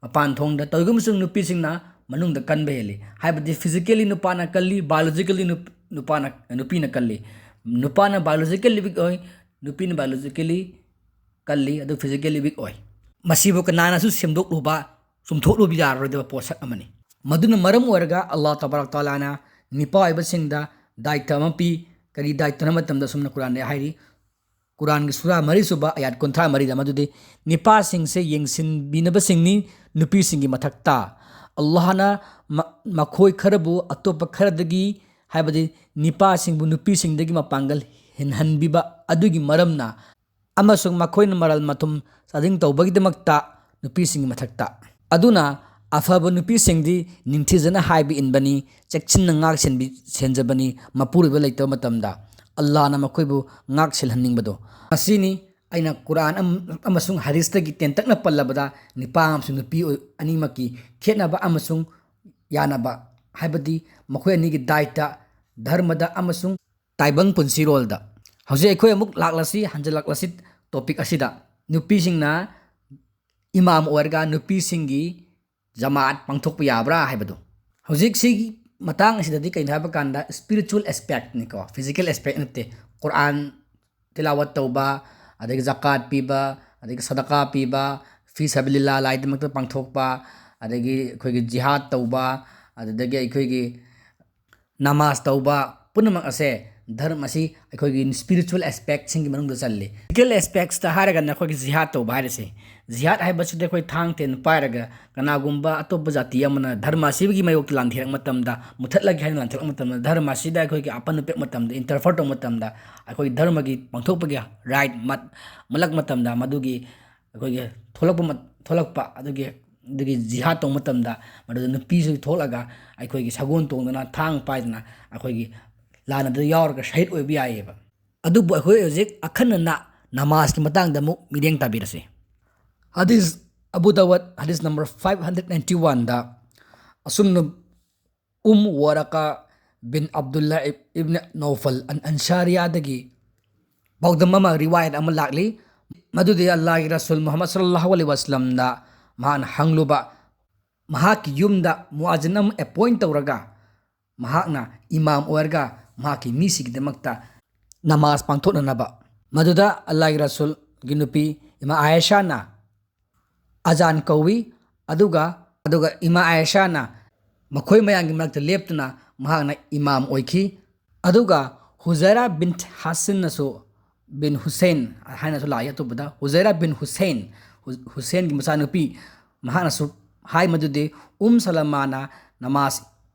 ꯃꯄꯥꯟ ꯊꯣꯡꯗ꯫ ꯇꯧꯏꯒꯨꯝꯕꯁꯨꯡ ꯅꯨꯄꯤꯁꯤꯡꯅ ꯃꯅꯨꯡꯗ ꯀꯟꯕ ꯍꯦꯜꯂꯤ꯫ ꯍꯥꯏꯕꯗꯤ physically ꯅꯨꯄꯥꯅ ꯀꯜꯂꯤ, biologically ꯅꯨꯞ-, ꯅꯨꯄꯥꯅ, ꯅꯨꯄꯤꯅ ꯀꯜꯂꯤ꯫ ꯅꯨꯄꯥꯅ biologically weak ꯑꯣꯏ, ꯅꯨꯄꯤꯅ biologically ꯀꯜꯂꯤ, ꯑꯗꯨ physically weak ꯑꯣꯏ꯫ ꯃꯁꯤꯕꯨ ꯀꯅꯥꯅꯁꯨ ꯁꯦꯝꯗꯣꯛꯂꯨꯕ, ꯆꯨꯝꯊꯣꯛꯂꯨꯕ ꯌꯥꯔꯔꯣꯏꯗꯕ ꯄꯣꯠꯁꯛ ꯑꯃꯅꯤ꯫ ꯃꯗꯨꯅ ꯃꯔꯝ ꯑꯣꯏꯔꯒ ꯑꯜꯂꯥꯍ ꯇꯕꯥꯔꯛ ꯇꯥꯂꯥꯅ ꯅꯤꯄꯥ ꯑꯣꯏꯕꯁꯤꯡꯗ ꯗꯥꯏꯇ ꯑꯃ ꯄꯤ꯫ ꯀꯔꯤ ꯗꯥꯏꯇꯅꯣ ꯍꯥꯏꯕ ꯃꯇꯝꯗ ꯑꯁꯨꯝꯅ ꯀꯨꯔꯥꯟꯗ ꯍꯥꯏꯔꯤ, ꯀꯨꯔꯥꯟꯒꯤ ꯁꯨꯔꯥ ꯃꯔꯤ ꯁꯨꯕ ꯑꯌꯥꯠ ꯀꯨꯟꯊ꯭ꯔꯥ ꯃꯔꯤꯗ, ꯃꯗꯨꯗꯤ ꯅꯤꯄꯥꯁꯤꯡꯁꯦ ꯌꯦꯡꯁꯤꯟꯕꯤꯅꯕꯁꯤꯡꯅꯤ ꯅꯨꯄꯤꯁꯤꯡꯒꯤ ꯃꯊꯛꯇ꯫ ꯑꯜꯂꯥꯍꯅ ꯃ-, ꯃꯈꯣꯏ ꯈꯔꯕꯨ ꯑꯇꯣꯞꯄ ꯈꯔꯗꯒꯤ, ꯍꯥꯏꯕꯗꯤ ꯅꯤꯄꯥꯁꯤꯡꯕꯨ ꯅꯨꯄꯤꯁꯤꯡꯗꯒꯤ ꯃꯄꯥꯡꯒꯜ ꯍꯦꯟꯍꯟꯕꯤꯕ ꯑꯗꯨꯒꯤ ꯃꯔꯝꯅ, ꯑꯃꯁꯨꯡ ꯃꯈꯣꯏꯅ ꯃꯔꯜ ꯃꯊꯨꯝ ꯆꯥꯗꯤꯡ ꯇꯧꯕꯒꯤꯗꯃꯛꯇ ꯅꯨꯄꯤꯁꯤꯡꯒꯤ ꯃꯊꯛꯇ꯫ ꯑꯗꯨꯅ ꯑꯐꯕ ꯅꯨꯄꯤꯁꯤꯡꯗꯤ ꯅꯤꯡꯊꯤꯖꯅ ꯍꯥꯏꯕ ꯏꯟꯕꯅꯤ, ꯆꯦꯛꯁꯤꯟꯅ ꯉꯥꯛ ꯁꯦꯟꯕꯤ-, ꯁꯦꯟꯖꯕꯅꯤ, ꯃꯄꯨꯔꯣꯏꯕ ꯂꯩꯇꯕ ꯃꯇꯝꯗ꯫ ꯑꯜꯂꯥꯍꯅ ꯃꯈꯣꯏꯕꯨ ꯉꯥꯛ ꯁꯦꯜꯍꯟꯅꯤꯡꯕꯗꯣ꯫ ꯃꯁꯤꯅꯤ ꯑꯩꯅ ꯀꯨꯔꯥꯟ ꯑꯃ-, ꯑꯃꯁꯨꯡ ꯍꯗꯤꯁꯇꯒꯤ ꯇꯦꯟꯇꯛꯅ ꯄꯜꯂꯕꯗ, ꯅꯤꯄꯥ ꯑꯃꯁꯨꯡ ꯅꯨꯄꯤ ꯑꯣꯏ-, ꯑꯅꯤꯃꯛꯀꯤ ꯈꯦꯠꯅꯕ ꯑꯃꯁꯨꯡ ꯌꯥꯅꯕ, ꯍꯥꯏꯕꯗꯤ ꯃꯈꯣꯏ ꯑꯅꯤꯒꯤ ꯗꯥꯏꯇ, ꯙꯔꯃꯗ ꯑꯃꯁꯨꯡ ꯇꯥꯏꯕꯪ ꯄꯨꯟꯁꯤꯔꯣꯜꯗ꯫ ꯍꯧꯖꯤꯛ ꯑꯩꯈꯣꯏ ꯑꯃꯨꯛ ꯂꯥꯛꯂꯁꯤ, ꯍꯟꯖꯤꯜꯂꯛꯂꯁꯤ topic ꯑꯁꯤꯗ꯫ ꯅꯨꯄꯤꯁꯤꯡꯅ ꯏꯃꯥꯝ ꯑꯣꯏꯔꯒ ꯅꯨꯄꯤꯁꯤꯡꯒꯤ ꯖꯃꯥꯠ ꯄꯥꯡꯊꯣꯛꯄ ꯌꯥꯕ꯭ꯔꯥ ꯍꯥꯏꯕꯗꯣ꯫ ꯍꯧꯖꯤꯛ ꯁꯤꯒꯤ ꯃꯇꯥꯡ ꯑꯁꯤꯗꯗꯤ ꯀꯩꯅꯣ ꯍꯥꯏꯕ ꯀꯥꯟꯗ spiritual aspectꯅꯤꯀꯣ, physical aspect ꯅꯠꯇꯦ꯫ ꯀꯨꯔꯥꯟ ꯇꯤꯂꯥꯋꯠ ꯇꯧꯕ, ꯑꯗꯒꯤ ꯖꯀꯥꯠ ꯄꯤꯕ, ꯑꯗꯒꯤ ꯁꯗꯀꯥ ꯄꯤꯕ, ꯐꯤ ꯁꯕꯤꯂꯤꯜꯂꯥ, ꯂꯥꯏꯗꯃꯛꯇ ꯄꯥꯡꯊꯣꯛꯄ, ꯑꯗꯒꯤ ꯑꯩꯈꯣꯏꯒꯤ ꯖꯤꯍꯥꯗ ꯇꯧꯕ, ꯑꯗꯨꯗꯒꯤ ꯑꯩꯈꯣꯏꯒꯤ ꯅꯃꯥꯖ ꯇꯧꯕ, ꯄꯨꯝꯅꯃꯛ ꯑꯁꯦ ꯙꯔꯃ ꯑꯁꯤ ꯑꯩꯈꯣꯏꯒꯤ spiritual aspectꯁꯤꯡꯒꯤ ꯃꯅꯨꯡꯗ ꯆꯜꯂꯤ꯫ Physical aspectsꯇ ꯍꯥꯏꯔꯒꯅ ꯑꯩꯈꯣꯏꯒꯤ ꯖꯤꯍꯥꯗ ꯇꯧꯕ ꯍꯥꯏꯔꯤꯁꯦ꯫ ꯖꯤꯍꯥꯗ ꯍꯥꯏꯕꯁꯤꯗ ꯑꯩꯈꯣꯏ ꯊꯥꯡ ꯇꯦꯟ ꯄꯥꯏꯔꯒ ꯀꯅꯥꯒꯨꯝꯕ ꯑꯇꯣꯞꯄ ꯖꯥꯇꯤ ꯑꯃꯅ ꯙꯔꯃ ꯑꯁꯤꯒꯤ ꯃꯥꯌꯣꯛꯇ ꯂꯥꯟꯊꯦꯔꯛꯄ ꯃꯇꯝꯗ, ꯃꯨꯊꯠꯂꯒꯦ ꯍꯥꯏꯅ ꯂꯥꯟꯊꯦꯔꯛꯄ ꯃꯇꯝꯗ, ꯙꯔꯃ ꯑꯁꯤꯗ ꯑꯩꯈꯣꯏꯒꯤ ꯑꯄꯟꯕ ꯄꯤꯔꯛꯄ ꯃꯇꯝꯗ, interfere ꯇꯧꯕ ꯃꯇꯝꯗ, ꯑꯩꯈꯣꯏꯒꯤ ꯙꯔꯃꯒꯤ ꯄꯥꯡꯊꯣꯛꯄꯒꯤ right ꯃꯠ-, ꯃꯨꯠꯂꯛꯄ ꯃꯇꯝꯗ, ꯃꯗꯨꯒꯤ ꯑꯩꯈꯣꯏꯒꯤ ꯊꯣꯛꯂꯛꯄ ꯃꯠ-, ꯊꯣꯛꯂꯛꯄ ꯑꯗꯨꯒꯤ, ꯑꯗꯨꯒꯤ ꯖꯤꯍꯥꯗ ꯇꯧꯕ ꯃꯇꯝꯗ, ꯃꯗꯨꯗ ꯅꯨꯄꯤꯁꯨ ꯊꯣꯛꯂꯒ ꯑꯩꯈꯣꯏꯒꯤ ꯁꯒꯣꯜ ꯇꯣꯡꯗꯅ, ꯊꯥꯡ ꯄꯥꯏꯗꯅ ꯑꯩꯈꯣꯏꯒꯤ ꯂꯥꯟ ꯑꯗꯨꯗ ꯌꯥꯎꯔꯒ ꯁꯍꯤꯗ ꯑꯣꯏꯕ ꯌꯥꯏꯑꯕ꯫ ꯑꯗꯨꯕꯨ ꯑꯩꯈꯣꯏ ꯍꯧꯖꯤꯛ ꯑꯈꯟꯅꯅ ꯅꯃꯥꯖꯀꯤ ꯃꯇꯥꯡꯗ ꯑꯃꯨꯛ ꯃꯤꯠꯌꯦꯡ ꯇꯥꯕꯤꯔꯁꯤ꯫ ꯍꯗꯤꯁ, ꯑꯕꯨ ꯗꯥꯋꯠ, ꯍꯗꯤꯁ number five hundred ninety oneꯗ ꯑꯁꯨꯝꯅ ꯎꯝ ꯋꯥꯔꯥꯀꯥ ꯕꯤꯟ ꯑꯕꯗꯨꯜꯂꯥ ꯏꯕ-, ꯏꯕꯅ ꯅꯧꯐꯜ ꯑꯟ ꯑꯟꯁꯥꯔꯤꯌꯥꯗꯒꯤ ꯄꯥꯎꯗꯝ ꯑꯃ, ꯔꯤꯋꯥꯌꯠ ꯑꯃ ꯂꯥꯛꯂꯤ꯫ ꯃꯗꯨꯗꯤ ꯑꯜꯂꯥꯍꯒꯤ ꯔꯁꯨꯜ ꯃꯨꯍꯝꯃꯗ ꯁꯜꯂꯜꯂꯥꯍꯨ ꯑꯂꯩꯍꯤ ꯋꯥꯁꯜꯂꯝꯗ ꯃꯍꯥꯛꯅ ꯍꯪꯂꯨꯕ, ꯃꯍꯥꯛꯀꯤ ꯌꯨꯝꯗ ꯃꯨꯑꯖꯤꯟ ꯑꯃ ꯑꯦꯄꯣꯏꯟ ꯇꯧꯔꯒ ꯃꯍꯥꯛꯅ ꯏꯃꯥꯝ ꯑꯣꯏꯔꯒ ꯃꯍꯥꯛꯀꯤ ꯃꯤꯁꯤꯡꯒꯤꯗꯃꯛꯇ ꯅꯃꯥꯖ ꯄꯥꯡꯊꯣꯛꯅꯅꯕ꯫ ꯃꯗꯨꯗ ꯑꯜꯂꯥꯍꯒꯤ ꯔꯁꯨꯜꯒꯤ ꯅꯨꯄꯤ ꯏꯃꯥ ꯑꯥꯌꯦꯁꯥꯅ ꯑꯖꯥꯟ ꯀꯧꯏ꯫ ꯑꯗꯨꯒ, ꯑꯗꯨꯒ ꯏꯃꯥ ꯑꯥꯌꯦꯁꯥꯅ ꯃꯈꯣꯏ ꯃꯌꯥꯝꯒꯤ ꯃꯔꯛꯇ ꯂꯦꯞꯇꯨꯅ ꯃꯍꯥꯛꯅ ꯏꯃꯥꯝ ꯑꯣꯏꯈꯤ꯫ ꯑꯗꯨꯒ ꯍꯨꯖꯥꯏꯔꯥ ꯕꯤꯟ ꯍꯥꯁꯤꯟꯅꯁꯨ, ꯕꯤꯟ ꯍꯨꯁꯦꯟ ꯍꯥꯏꯅꯁꯨ ꯂꯥꯛꯏ ꯑꯇꯣꯞꯄꯗ, ꯍꯨꯖꯥꯏꯔꯥ ꯕꯤꯟ ꯍꯨꯁꯦꯟ, ꯍꯨ-, ꯍꯨꯁꯦꯟꯒꯤ ꯃꯆꯥꯅꯨꯄꯤ, ꯃꯍꯥꯛꯅꯁꯨ ꯍꯥꯏ ꯃꯗꯨꯗꯤ ꯎꯝ ꯁꯂꯃꯥꯅ ꯅꯃꯥꯖ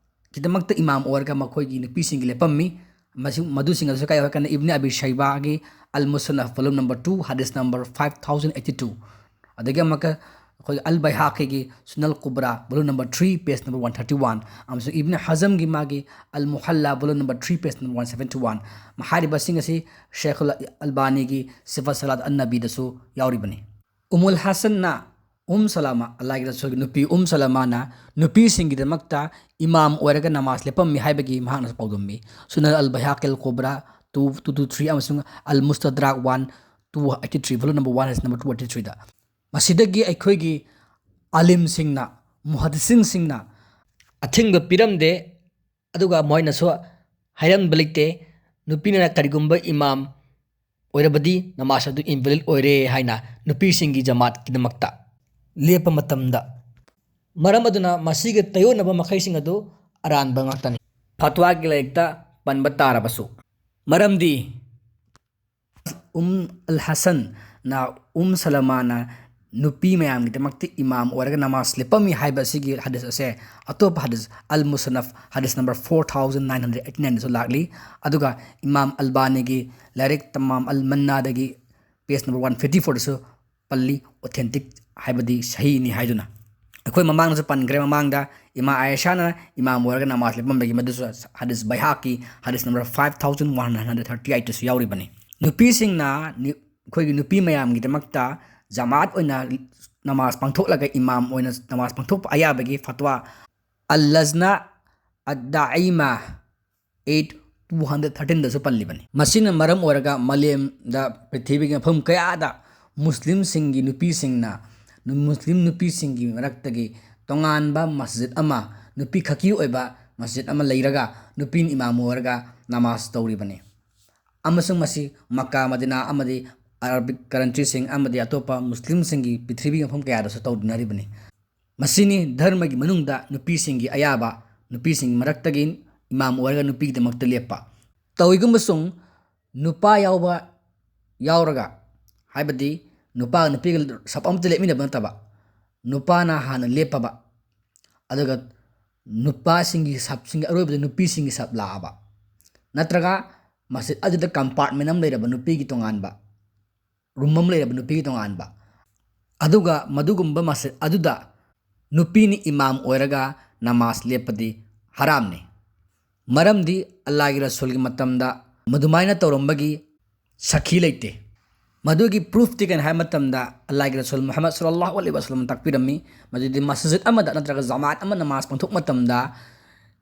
ꯒꯤꯗꯃꯛꯇ ꯏꯃꯥꯝ ꯑꯣꯏꯔꯒ ꯃꯈꯣꯏꯒꯤ ꯅꯨꯄꯤꯁꯤꯡꯒꯤ ꯂꯦꯞꯄꯝꯃꯤ꯫ ꯃꯁꯤ, ꯃꯗꯨꯁꯤꯡ ꯑꯗꯨꯁꯨ ꯀꯥꯏ ꯍꯥꯏꯔꯀꯥꯟꯗ ꯏꯕꯅꯤ ꯑꯕꯤ ꯁꯩꯕꯥꯒꯤ ꯑꯜ ꯃꯨꯁꯟꯅꯐ volume number two, hadith number five thousand eighty two, ꯑꯗꯒꯤ ꯑꯃꯨꯛꯀ ꯑꯩꯈꯣꯏꯒꯤ ꯑꯜ ꯕꯩꯍꯥꯀꯤꯒꯤ ꯁꯨꯅꯜ ꯀꯨꯕ꯭ꯔꯥ, volume number three, page number one thirty one, ꯑꯃꯁꯨꯡ ꯏꯕꯅꯤ ꯍꯖꯝꯒꯤ ꯃꯥꯒꯤ ꯑꯜ ꯃꯨꯍꯜꯂꯥ, volume number three, page number one seventy one꯫ ꯍꯥꯏꯔꯤꯕꯁꯤꯡ ꯑꯁꯤ ꯁꯦꯈꯨꯜ ꯑꯜꯕꯥꯅꯤꯒꯤ ꯁꯤꯐꯠ ꯁꯂꯥꯠ ꯑꯟ ꯅꯕꯤꯗꯁꯨ ꯌꯥꯎꯔꯤꯕꯅꯤ꯫ ꯎꯃꯨꯜ ꯍꯥꯁꯟꯅ ꯎꯝ ꯁꯂꯥꯃꯥ, ꯑꯜꯂꯥꯍꯒꯤ ꯔꯁꯨꯜꯒꯤ ꯅꯨꯄꯤ ꯎꯝ ꯁꯂꯥꯃꯥꯅ ꯅꯨꯄꯤꯁꯤꯡꯒꯤꯗꯃꯛꯇ ꯏꯃꯥꯝ ꯑꯣꯏꯔꯒ ꯅꯃꯥꯖ ꯂꯦꯞꯄꯝꯃꯤ ꯍꯥꯏꯕꯒꯤ ꯃꯍꯥꯛꯅꯁꯨ ꯄꯥꯎꯗꯝꯃꯤ꯫ ꯁꯨꯅꯟ ꯑꯜ ꯕꯩꯍꯥꯀꯤꯜ ꯀꯨꯕ꯭ꯔꯥ two two two three ꯑꯃꯁꯨꯡ ꯑꯜ ꯃꯨꯁꯇꯗ꯭ꯔꯥꯛ one two eighty three, volume number one, number two eighty threeꯗ꯫ ꯃꯁꯤꯗꯒꯤ ꯑꯩꯈꯣꯏꯒꯤ ꯑꯥꯂꯤꯝꯁꯤꯡꯅ, ꯃꯨꯍꯗꯤꯁꯤꯟꯁꯤꯡꯅ ꯑꯊꯤꯡꯕ ꯄꯤꯔꯝꯗꯦ, ꯑꯗꯨꯒ ꯃꯣꯏꯅꯁꯨ ꯍꯥꯏꯔꯝꯕ ꯂꯩꯇꯦ, ꯅꯨꯄꯤꯅ ꯀꯔꯤꯒꯨꯝꯕ ꯏꯃꯥꯝ ꯑꯣꯏꯔꯕꯗꯤ ꯅꯃꯥꯖ ꯑꯗꯨ invalid ꯑꯣꯏꯔꯦ ꯍꯥꯏꯅ ꯅꯨꯄꯤꯁꯤꯡꯒꯤ ꯖꯃꯥꯠꯀꯤꯗꯃꯛꯇ ꯂꯦꯞꯄ ꯃꯇꯝꯗ꯫ ꯃꯔꯝ ꯑꯗꯨꯅ ꯃꯁꯤꯒ ꯇꯥꯏꯑꯣꯟꯅꯕ ꯃꯈꯩꯁꯤꯡ ꯑꯗꯨ ꯑꯔꯥꯟꯕ ꯉꯥꯛꯇꯅꯤ, ꯐꯠꯋꯥꯒꯤ ꯂꯥꯏꯔꯤꯛꯇ ꯄꯟꯕ ꯇꯥꯔꯕꯁꯨ꯫ ꯃꯔꯝꯗꯤ ꯎꯝ ꯑꯜ ꯍꯁꯟꯅ ꯎꯝ ꯁꯂꯃꯥꯅ ꯅꯨꯄꯤ ꯃꯌꯥꯝꯒꯤꯗꯃꯛꯇ ꯏꯃꯥꯝ ꯑꯣꯏꯔꯒ ꯅꯃꯥꯖ ꯂꯦꯞꯄꯝꯃꯤ ꯍꯥꯏꯕ ꯑꯁꯤꯒꯤ ꯍꯗꯤꯁ ꯑꯁꯦ ꯑꯇꯣꯞꯄ ꯍꯗꯤꯁ ꯑꯜ ꯃꯨꯁꯟꯅꯐ ꯍꯗꯤꯁ number four thousand nine hundred eighty nineꯗꯁꯨ ꯂꯥꯛꯂꯤ꯫ ꯑꯗꯨꯒ ꯏꯃꯥꯝ ꯑꯜꯕꯥꯅꯤꯒꯤ ꯂꯥꯏꯔꯤꯛ ꯇꯃꯥꯝ ꯑꯜ ꯃꯟꯅꯥꯗꯒꯤ page number one fifty fourꯗꯁꯨ ꯄꯜꯂꯤ, authentic ꯍꯥꯏꯕꯗꯤ ꯁꯍꯤꯅꯤ ꯍꯥꯏꯗꯨꯅ꯫ ꯑꯩꯈꯣꯏ ꯃꯃꯥꯡꯗꯁꯨ ꯄꯟꯈ꯭ꯔꯦ, ꯃꯃꯥꯡꯗ ꯏꯃꯥ ꯑꯥꯌꯦꯁꯥꯅ ꯏꯃꯥꯝ ꯑꯣꯏꯔꯒ ꯅꯃꯥꯖ ꯂꯦꯞꯄꯝꯕꯒꯤ, ꯃꯗꯨꯁꯨ ꯍꯗꯤꯁ ꯕꯩꯍꯥꯀꯤ ꯍꯗꯤꯁ number five thousand one hundred thirty eightꯇꯁꯨ ꯌꯥꯎꯔꯤꯕꯅꯤ꯫ ꯅꯨꯄꯤꯁꯤꯡꯅ ꯅꯤ-, ꯑꯩꯈꯣꯏꯒꯤ ꯅꯨꯄꯤ ꯃꯌꯥꯝꯒꯤꯗꯃꯛꯇ ꯖꯃꯥꯠ ꯑꯣꯏꯅ ꯅꯃꯥꯖ ꯄꯥꯡꯊꯣꯛꯂꯒ ꯏꯃꯥꯝ ꯑꯣꯏꯅ ꯅꯃꯥꯖ ꯄꯥꯡꯊꯣꯛꯄ ꯑꯌꯥꯕꯒꯤ ꯐꯠꯋꯥ ꯑꯜ ꯂꯖꯅꯥ ꯑꯗ ꯗꯥꯏꯃꯥ eight two hundred thirteenꯗꯁꯨ ꯄꯜꯂꯤꯕꯅꯤ꯫ ꯃꯁꯤꯅ ꯃꯔꯝ ꯑꯣꯏꯔꯒ ꯃꯥꯂꯦꯝꯗ, ꯄ꯭ꯔꯤꯊꯤꯕꯤꯒꯤ ꯃꯐꯝ ꯀꯌꯥꯗ ꯃꯨꯁꯂꯤꯝꯁꯤꯡꯒꯤ ꯅꯨꯄꯤꯁꯤꯡꯅ, ꯃꯨꯁꯂꯤꯝ ꯅꯨꯄꯤꯁꯤꯡꯒꯤ ꯃꯔꯛꯇꯒꯤ ꯇꯣꯉꯥꯟꯕ ꯃꯁꯖꯤꯗ ꯑꯃ, ꯅꯨꯄꯤ ꯈꯛꯀꯤ ꯑꯣꯏꯕ ꯃꯁꯖꯤꯗ ꯑꯃ ꯂꯩꯔꯒ, ꯅꯨꯄꯤꯅ ꯏꯃꯥꯝ ꯑꯣꯏꯔꯒ ꯅꯃꯥꯖ ꯇꯧꯔꯤꯕꯅꯤ꯫ ꯑꯃꯁꯨꯡ ꯃꯁꯤ ꯃꯛꯀꯥ, ꯃꯗꯤꯅꯥ ꯑꯃꯗꯤ ꯑꯔꯥꯕꯤꯛ ꯀꯟꯇ꯭ꯔꯤꯁꯤꯡ ꯑꯃꯗꯤ ꯑꯇꯣꯞꯄ ꯃꯨꯁꯂꯤꯝꯁꯤꯡꯒꯤ ꯄ꯭ꯔꯤꯊꯤꯕꯤꯒꯤ ꯃꯐꯝ ꯀꯌꯥꯗꯁꯨ ꯇꯧꯅꯔꯤꯕꯅꯤ꯫ ꯃꯁꯤꯅꯤ ꯙꯔꯃꯒꯤ ꯃꯅꯨꯡꯗ ꯅꯨꯄꯤꯁꯤꯡꯒꯤ ꯑꯌꯥꯕ, ꯅꯨꯄꯤꯁꯤꯡꯒꯤ ꯃꯔꯛꯇꯒꯤ ꯏꯃꯥꯝ ꯑꯣꯏꯔꯒ ꯅꯨꯄꯤꯒꯤꯗꯃꯛꯇ ꯂꯦꯞꯄ꯫ ꯇꯧꯏꯒꯨꯝꯕꯁꯨꯡ ꯅꯨꯄꯥ ꯌꯥꯎꯕ ꯌꯥꯎꯔꯒ, ꯍꯥꯏꯕꯗꯤ ꯅꯨꯄꯥꯒ ꯅꯨꯄꯤꯒ ꯁꯞ ꯑꯃꯠꯇ ꯂꯦꯞꯃꯤꯟꯅꯕ ꯅꯠꯇꯕ, ꯅꯨꯄꯥꯅ ꯍꯥꯟꯅ ꯂꯦꯞꯄꯕ, ꯑꯗꯨꯒ ꯅꯨꯄꯥꯁꯤꯡꯒꯤ ꯁꯞꯁꯤꯡꯒꯤ ꯑꯔꯣꯏꯕꯗ ꯅꯨꯄꯤꯁꯤꯡꯒꯤ ꯁꯞ ꯂꯥꯛꯑꯕ, ꯅꯠꯇ꯭ꯔꯒ ꯃꯁꯖꯤꯗ ꯑꯗꯨꯗ ꯀꯝꯄꯥꯔꯠꯃꯦꯟ ꯑꯃ ꯂꯩꯔꯕ, ꯅꯨꯄꯤꯒꯤ ꯇꯣꯉꯥꯟꯕ ꯔꯨꯝ ꯑꯃ ꯂꯩꯔꯕ, ꯅꯨꯄꯤꯒꯤ ꯇꯣꯉꯥꯟꯕ, ꯑꯗꯨꯒ ꯃꯗꯨꯒꯨꯝꯕ ꯃꯁꯖꯤꯗ ꯑꯗꯨꯗ ꯅꯨꯄꯤꯅ ꯏꯃꯥꯝ ꯑꯣꯏꯔꯒ ꯅꯃꯥꯖ ꯂꯦꯞꯄꯗꯤ ꯍꯔꯥꯝꯅꯤ꯫ ꯃꯔꯝꯗꯤ ꯑꯜꯂꯥꯍꯒꯤ ꯔꯁꯨꯜꯒꯤ ꯃꯇꯝꯗ ꯃꯗꯨꯃꯥꯏꯅ ꯇꯧꯔꯝꯕꯒꯤ ꯁꯥꯈꯤ ꯂꯩꯇꯦ꯫ ꯃꯗꯨꯒꯤ ꯄ꯭ꯔꯨꯐꯇꯤ ꯀꯩꯅꯣ ꯍꯥꯏꯕ ꯃꯇꯝꯗ, ꯑꯜꯂꯥꯍꯒꯤ ꯔꯁꯨꯜ ꯃꯨꯍꯝꯃꯗ ꯁꯜꯂꯜꯂꯥꯍꯨ ꯑꯂꯩꯍꯤ ꯋꯥꯁꯜꯂꯝꯅ ꯇꯥꯛꯄꯤꯔꯝꯃꯤ, ꯃꯗꯨꯗꯤ ꯃꯁꯖꯤꯗ ꯑꯃꯗ ꯅꯠꯇ꯭ꯔꯒ ꯖꯃꯥꯠ ꯑꯃ ꯅꯃꯥꯖ ꯄꯥꯡꯊꯣꯛ ꯃꯇꯝꯗ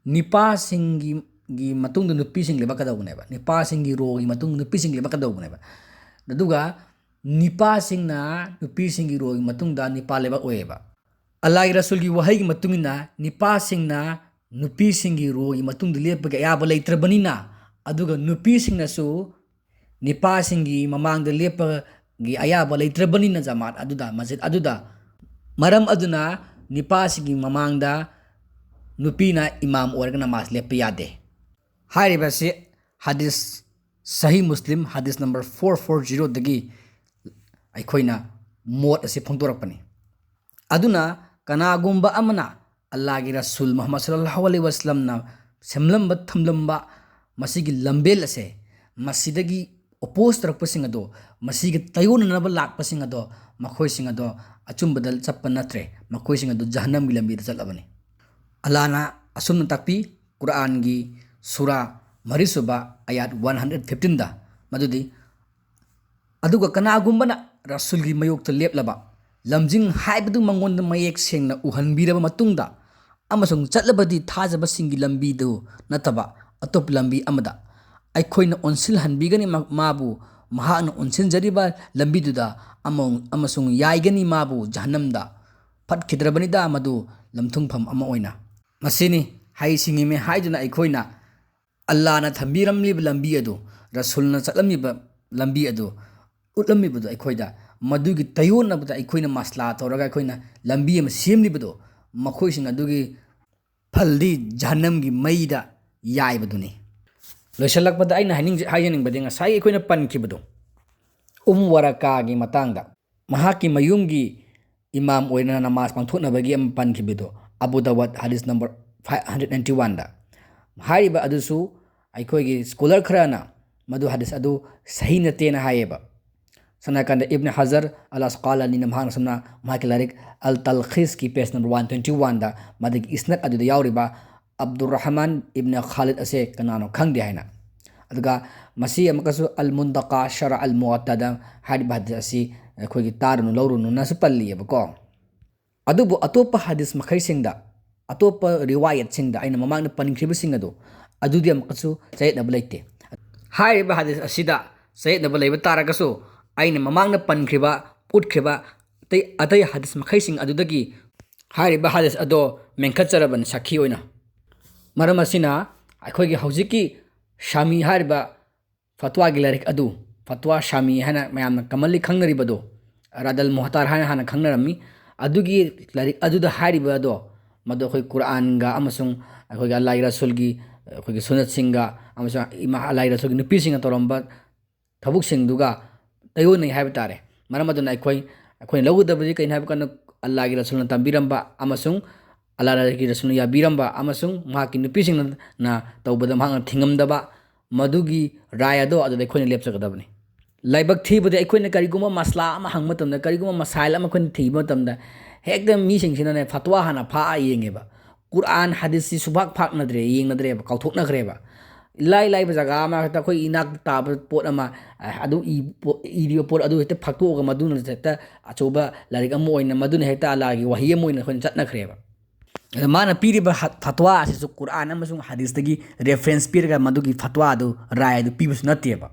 ꯅꯤꯄꯥꯁꯤꯡꯒꯤ ꯒꯤ ꯃꯇꯨꯡꯗ ꯅꯨꯄꯤꯁꯤꯡ ꯂꯦꯞꯄꯛꯀꯗꯧꯕꯅꯦꯕ, ꯅꯤꯄꯥꯁꯤꯡꯒꯤ ꯔꯣꯒꯤ ꯃꯇꯨꯡꯗ ꯅꯨꯄꯤꯁꯤꯡ ꯂꯦꯞꯄꯛꯀꯗꯧꯕꯅꯦꯕ꯫ ꯑꯗꯨꯒ ꯅꯤꯄꯥꯁꯤꯡꯅ ꯅꯨꯄꯤꯁꯤꯡꯒꯤ ꯔꯣꯒꯤ ꯃꯇꯨꯡꯗ ꯅꯤꯄꯥ ꯂꯦꯞꯄꯛꯑꯣꯏꯌꯦꯕ꯫ ꯑꯜꯂꯥꯍꯒꯤ ꯔꯁꯨꯜꯒꯤ ꯋꯥꯍꯩꯒꯤ ꯃꯇꯨꯡ ꯏꯟꯅ, ꯅꯤꯄꯥꯁꯤꯡꯅ ꯅꯨꯄꯤꯁꯤꯡꯒꯤ ꯔꯣꯒꯤ ꯃꯇꯨꯡꯗ ꯂꯦꯞꯄꯒꯤ ꯑꯌꯥꯕ ꯂꯩꯇ꯭ꯔꯕꯅꯤꯅ, ꯑꯗꯨꯒ ꯅꯨꯄꯤꯁꯤꯡꯅꯁꯨ ꯅꯤꯄꯥꯁꯤꯡꯒꯤ ꯃꯃꯥꯡꯗ ꯂꯦꯞꯄꯒꯤ ꯑꯌꯥꯕ ꯂꯩꯇ꯭ꯔꯕꯅꯤꯅ, ꯖꯃꯥꯠ ꯑꯗꯨꯗ, ꯃꯁꯖꯤꯗ ꯑꯗꯨꯗ, ꯃꯔꯝ ꯑꯗꯨꯅ ꯅꯤꯄꯥꯁꯤꯡꯒꯤ ꯃꯃꯥꯡꯗ ꯅꯨꯄꯤꯅ ꯏꯃꯥꯝ ꯑꯣꯏꯔꯒ ꯅꯃꯥꯖ ꯂꯦꯞꯄ ꯌꯥꯗꯦ꯫ ꯍꯥꯏꯔꯤꯕ ꯑꯁꯤ ꯍꯗꯤꯁ, ꯁꯍꯤ ꯃꯨꯁꯂꯤꯝ ꯍꯗꯤꯁ ꯅꯝꯕꯔ ꯐꯣꯔ ꯐꯣꯔ ꯖꯤꯔꯣꯗꯒꯤ ꯑꯩꯈꯣꯏꯅ ꯃꯣꯠ ꯑꯁꯤ ꯐꯣꯡꯗꯣꯔꯛꯄꯅꯤ꯫ ꯑꯗꯨꯅ ꯀꯅꯥꯒꯨꯝꯕ ꯑꯃꯅ ꯑꯜꯂꯥꯍꯒꯤ ꯔꯁꯨꯜ ꯃꯨꯍꯝꯃꯗ ꯁꯜꯂꯜꯂꯥꯍꯨ ꯑꯂꯩꯍꯤ ꯋꯥꯁꯜꯂꯝꯅ ꯁꯦꯝꯂꯝꯕ ꯊꯝꯂꯝꯕ ꯃꯁꯤꯒꯤ ꯂꯝꯕꯦꯜ ꯑꯁꯦ, ꯃꯁꯤꯗꯒꯤ ꯑꯣꯄꯣꯖ ꯇꯧꯔꯛꯄꯁꯤꯡ ꯑꯗꯣ, ꯃꯁꯤꯒ ꯇꯥꯏꯑꯣꯟꯅꯅꯕ ꯂꯥꯛꯄꯁꯤꯡ ꯑꯗꯣ, ꯃꯈꯣꯏꯁꯤꯡ ꯑꯗꯣ ꯑꯆꯨꯝꯕꯗ ꯆꯠꯄ ꯅꯠꯇ꯭ꯔꯦ, ꯃꯈꯣꯏꯁꯤꯡ ꯑꯗꯨ ꯖꯍꯟꯅꯝꯒꯤ ꯂꯝꯕꯤꯗ ꯆꯠꯂꯕꯅꯤ꯫ ꯑꯜꯂꯥꯍꯅ ꯑꯁꯨꯝꯅ ꯇꯥꯛꯄꯤ, ꯀꯨꯔꯥꯟꯒꯤ ꯁꯨꯔꯥ ꯃꯔꯤꯁꯨꯕ ꯑꯌꯥꯠ ꯋꯥꯟ ꯍꯟꯗ꯭ꯔꯦꯠ ꯐꯤꯐꯇꯤꯟꯗ, ꯃꯗꯨꯗꯤ, "ꯑꯗꯨꯒ ꯀꯅꯥꯒꯨꯝꯕꯅ ꯔꯁꯨꯜꯒꯤ ꯃꯥꯌꯣꯛꯇ ꯂꯦꯞꯂꯕ, ꯂꯝꯖꯤꯡ ꯍꯥꯏꯕꯗꯨ ꯃꯉꯣꯟꯗ ꯃꯌꯦꯛ ꯁꯦꯡꯅ ꯎꯍꯟꯕꯤꯔꯕ ꯃꯇꯨꯡꯗ ꯑꯃꯁꯨꯡ ꯆꯠꯂꯕꯗꯤ ꯊꯥꯖꯕꯁꯤꯡꯒꯤ ꯂꯝꯕꯤꯗꯨ ꯅꯠꯇꯕ ꯑꯇꯣꯞꯄ ꯂꯝꯕꯤ ꯑꯃꯗ ꯑꯩꯈꯣꯏꯅ ꯑꯣꯟꯁꯤꯜꯍꯟꯕꯤꯒꯅꯤ ꯃ-, ꯃꯥꯕꯨ, ꯃꯍꯥꯛꯅ ꯑꯣꯟꯁꯤꯟꯖꯔꯤꯕ ꯂꯝꯕꯤꯗꯨꯗ ꯑꯃ-, ꯑꯃꯁꯨꯡ ꯌꯥꯏꯒꯅꯤ ꯃꯥꯕꯨ ꯖꯍꯟꯅꯝꯗ ꯐꯠꯈꯤꯗ꯭ꯔꯕꯅꯤꯗ ꯃꯗꯨ ꯂꯝꯊꯨꯡꯐꯝ ꯑꯃ ꯑꯣꯏꯅ꯫ ꯃꯁꯤꯅꯤ ꯍꯩ ꯁꯤꯡꯉꯤꯃꯦ ꯍꯥꯏꯗꯨꯅ ꯑꯩꯈꯣꯏꯅ ꯑꯜꯂꯥꯅ ꯊꯝꯕꯤꯔꯝꯂꯤꯕ ꯂꯝꯕꯤ ꯑꯗꯨ, ꯔꯁꯨꯜꯅ ꯆꯠꯂꯝꯂꯤꯕ ꯂꯝꯕꯤ ꯑꯗꯨ ꯎꯠꯂꯝꯂꯤꯕꯗꯨ ꯑꯩꯈꯣꯏꯗ, ꯃꯗꯨꯒꯤ ꯇꯩꯌꯣꯟꯅꯕꯗ ꯑꯩꯈꯣꯏꯅ ꯃꯁꯂꯥ ꯇꯧꯔꯒ ꯑꯩꯈꯣꯏꯅ ꯂꯝꯕꯤ ꯑꯃ ꯁꯦꯝꯂꯤꯕꯗꯨ, ꯃꯈꯣꯏꯁꯤꯡ ꯑꯗꯨꯒꯤ ꯐꯜꯗꯤ ꯖꯍꯟꯅꯝꯒꯤ ꯃꯩꯗ ꯌꯥꯏꯕꯗꯨꯅꯤ꯫ ꯂꯣꯏꯁꯤꯜꯂꯛꯄꯗ ꯑꯩꯅ ꯍꯥꯏꯅꯤꯡ-, ꯍꯥꯏꯖꯅꯤꯡꯕꯗꯤ ꯉꯁꯥꯏ ꯑꯩꯈꯣꯏꯅ ꯄꯟꯈꯤꯕꯗꯣ, ꯎꯝ ꯋꯥꯔꯥꯀꯥꯒꯤ ꯃꯇꯥꯡꯗ, ꯃꯍꯥꯛꯀꯤ ꯃꯌꯨꯝꯒꯤ ꯏꯃꯥꯝ ꯑꯣꯏꯅ ꯅꯃꯥꯖ ꯄꯥꯡꯊꯣꯛꯅꯕꯒꯤ ꯑꯃ ꯄꯟꯈꯤꯕꯗꯣ, ꯑꯕꯨ ꯗꯥꯋꯠ ꯍꯗꯤꯁ ꯅꯝꯕꯔ ꯐꯥꯏꯚ ꯍꯟꯗ꯭ꯔꯦꯠ ꯅꯥꯏꯟꯇꯤ ꯋꯥꯟꯗ꯫ ꯍꯥꯏꯔꯤꯕ ꯑꯗꯨꯁꯨ ꯑꯩꯈꯣꯏꯒꯤ ꯁ꯭ꯀꯣꯂꯔ ꯈꯔꯅ ꯃꯗꯨ ꯍꯗꯤꯁ ꯑꯗꯨ ꯁꯍꯤ ꯅꯠꯇꯦꯅ ꯍꯥꯏꯌꯦꯕ꯫ ꯁꯝꯅ ꯍꯥꯏꯔꯀꯥꯟꯗ ꯏꯕꯅ ꯍꯖꯔ ꯑꯜ ꯑꯁꯀꯥꯂꯥꯅꯤꯅ ꯃꯍꯥꯛꯅ ꯁꯝꯅ ꯃꯍꯥꯛꯀꯤ ꯂꯥꯏꯔꯤꯛ ꯑꯜ ꯇꯜꯈꯤꯁꯀꯤ ꯄꯦꯖ ꯅꯝꯕꯔ ꯋꯥꯟ ꯇ꯭ꯋꯦꯟꯇꯤ ꯋꯥꯟꯗ ꯃꯗꯨꯒꯤ ꯏꯁꯅꯠ ꯑꯗꯨꯗ ꯌꯥꯎꯔꯤꯕ ꯑꯕꯗꯨꯔ ꯔꯍꯃꯥꯟ ꯏꯕꯅ ꯈꯥꯂꯤꯗ ꯑꯁꯦ ꯀꯅꯥꯅꯣ ꯈꯪꯗꯦ ꯍꯥꯏꯅ꯫ ꯑꯗꯨꯒ ꯃꯁꯤ ꯑꯃꯨꯛꯀꯁꯨ ꯑꯜ ꯃꯨꯟꯇꯀꯥ ꯁꯔ ꯑꯜ ꯃꯨꯋꯠꯇꯗ ꯍꯥꯏꯔꯤꯕ ꯍꯗꯤꯁ ꯑꯁꯤ ꯑꯩꯈꯣꯏꯒꯤ ꯇꯥꯔꯨꯅꯨ ꯂꯧꯔꯨꯅꯨꯅꯁꯨ ꯄꯜꯂꯤꯑꯕꯀꯣ꯫ ꯑꯗꯨꯕꯨ ꯑꯇꯣꯞꯄ ꯍꯗꯤꯁ ꯃꯈꯩꯁꯤꯡꯗ, ꯑꯇꯣꯞꯄ ꯔꯤꯋꯥꯌꯠꯁꯤꯡꯗ ꯑꯩꯅ ꯃꯃꯥꯡꯗ ꯄꯟꯈ꯭ꯔꯤꯕꯁꯤꯡ ꯑꯗꯨ, ꯑꯗꯨꯗꯤ ꯑꯃꯨꯛꯀꯁꯨ ꯆꯌꯦꯠꯅꯕ ꯂꯩꯇꯦ꯫ ꯍꯥꯏꯔꯤꯕ ꯍꯗꯤꯁ ꯑꯁꯤꯗ ꯆꯌꯦꯠꯅꯕ ꯂꯩꯕ ꯇꯥꯔꯒꯁꯨ, ꯑꯩꯅ ꯃꯃꯥꯡꯗ ꯄꯟꯈ꯭ꯔꯤꯕ, ꯎꯠꯈ꯭ꯔꯤꯕ ꯑꯇꯩ, ꯑꯇꯩ ꯍꯗꯤꯁ ꯃꯈꯩꯁꯤꯡ ꯑꯗꯨꯗꯒꯤ ꯍꯥꯏꯔꯤꯕ ꯍꯗꯤꯁ ꯑꯗꯣ ꯃꯦꯟꯈꯠꯆꯔꯕꯅꯤ ꯁꯥꯈꯤ ꯑꯣꯏꯅ꯫ ꯃꯔꯝ ꯑꯁꯤꯅ ꯑꯩꯈꯣꯏꯒꯤ ꯍꯧꯖꯤꯛꯀꯤ ꯁꯥꯃꯤ ꯍꯥꯏꯔꯤꯕ ꯐꯠꯋꯥꯒꯤ ꯂꯥꯏꯔꯤꯛ ꯑꯗꯨ, ꯐꯠꯋꯥ ꯁꯥꯃꯤ ꯍꯥꯏꯅ ꯃꯌꯥꯝꯅ commonly ꯈꯪꯅꯔꯤꯕꯗꯨ, ꯔꯥꯗꯜ ꯃꯣꯍꯇꯥꯔ ꯍꯥꯏꯅ ꯍꯥꯟꯅ ꯈꯪꯅꯔꯝꯃꯤ꯫ ꯑꯗꯨꯒꯤ ꯂꯥꯏꯔꯤꯛ ꯑꯗꯨꯗ ꯍꯥꯏꯔꯤꯕ ꯑꯗꯣ, ꯃꯗꯨ ꯑꯩꯈꯣꯏ ꯀꯨꯔꯥꯟꯒ ꯑꯃꯁꯨꯡ ꯑꯩꯈꯣꯏꯒꯤ ꯑꯜꯂꯥꯍꯒꯤ ꯔꯁꯨꯜꯒꯤ, ꯑꯩꯈꯣꯏꯒꯤ ꯁꯨꯅꯠꯁꯤꯡꯒ ꯑꯃꯁꯨꯡ ꯏꯃꯥ ꯑꯜꯂꯥꯍꯒꯤ ꯔꯁꯨꯜꯒꯤ ꯅꯨꯄꯤꯁꯤꯡꯅ ꯇꯧꯔꯝꯕ ꯊꯕꯛꯁꯤꯡꯗꯨꯒ ꯇꯩꯑꯣꯟꯅꯩ ꯍꯥꯏꯕ ꯇꯥꯔꯦ꯫ ꯃꯔꯝ ꯑꯗꯨꯅ ꯑꯩꯈꯣꯏ, ꯑꯩꯈꯣꯏꯅ ꯂꯧꯒꯗꯕꯗꯤ ꯀꯩꯅꯣ ꯍꯥꯏꯕ ꯀꯥꯟꯗ, ꯑꯜꯂꯥꯍꯒꯤ ꯔꯁꯨꯜꯅ ꯇꯝꯕꯤꯔꯝꯕ ꯑꯃꯁꯨꯡ ꯑꯜꯂꯥꯍꯒꯤ ꯔꯁꯨꯜꯅ ꯌꯥꯕꯤꯔꯝꯕ ꯑꯃꯁꯨꯡ ꯃꯍꯥꯛꯀꯤ ꯅꯨꯄꯤꯁꯤꯡꯅ ꯇꯧꯕꯗ ꯃꯍꯥꯛꯅ ꯊꯤꯡꯉꯝꯗꯕ, ꯃꯗꯨꯒꯤ ꯔꯥꯏ ꯑꯗꯣ ꯑꯗꯨꯗ ꯑꯩꯈꯣꯏꯅ ꯂꯦꯞꯆꯒꯗꯕꯅꯤ꯫ ꯂꯥꯏꯕꯛ ꯊꯤꯕꯗꯤ, ꯑꯩꯈꯣꯏꯅ ꯀꯔꯤꯒꯨꯝꯕ ꯃꯁꯂꯥ ꯑꯃ ꯍꯪꯕ ꯃꯇꯝꯗ, ꯀꯔꯤꯒꯨꯝꯕ ꯃꯁꯥꯏꯜ ꯑꯃ ꯑꯩꯈꯣꯏꯅ ꯊꯤꯕ ꯃꯇꯝꯗ, ꯍꯦꯛꯇ ꯃꯤꯁꯤꯡꯁꯤꯅꯅꯦ ꯐꯠꯋꯥ ꯍꯥꯟꯅ ꯐꯥꯛꯑ ꯌꯦꯡꯉꯦꯕ꯫ ꯀꯨꯔꯥꯟ ꯍꯗꯤꯁꯁꯤ ꯁꯨꯐꯥꯛ ꯐꯥꯛꯅꯗ꯭ꯔꯦ, ꯌꯦꯡꯅꯗ꯭ꯔꯦꯕ, ꯀꯥꯎꯊꯣꯛꯅꯈ꯭ꯔꯦꯕ꯫ ꯏꯂꯥꯏ ꯂꯥꯏꯕ ꯖꯒꯥ ꯑꯃ ꯍꯦꯛꯇ ꯑꯩꯈꯣꯏ ꯏꯅꯥꯛꯇ ꯇꯥꯕ ꯄꯣꯠ ꯑꯃ, ꯑ, ꯑꯗꯨ ꯏ-, ꯄꯣ-, ꯏꯔꯤꯕ ꯄꯣꯠ ꯑꯗꯨ ꯍꯦꯛꯇ ꯐꯥꯛꯇꯣꯛꯑꯒ ꯃꯗꯨꯅ ꯍꯦꯛꯇ ꯑꯆꯧꯕ ꯂꯥꯏꯔꯤꯛ ꯑꯃ ꯑꯣꯏꯅ, ꯃꯗꯨꯅ ꯍꯦꯛꯇ ꯑꯜꯂꯥꯍꯒꯤ ꯋꯥꯍꯤ ꯑꯃ ꯑꯣꯏꯅ ꯑꯩꯈꯣꯏꯅ ꯆꯠꯅꯈ꯭ꯔꯦꯕ꯫ ꯑꯗ ꯃꯥꯅ ꯄꯤꯔꯤꯕ ꯍ-, ꯐꯠꯋꯥ ꯑꯁꯤꯁꯨ ꯀꯨꯔꯥꯟ ꯑꯃꯁꯨꯡ ꯍꯗꯤꯁꯇꯒꯤ ꯔꯦꯐꯔꯦꯟꯁ ꯄꯤꯔꯒ ꯃꯗꯨꯒꯤ ꯐꯠꯋꯥ ꯑꯗꯨ, ꯔꯥꯏ ꯑꯗꯨ ꯄꯤꯕꯁꯨ ꯅꯠꯇꯦꯕ꯫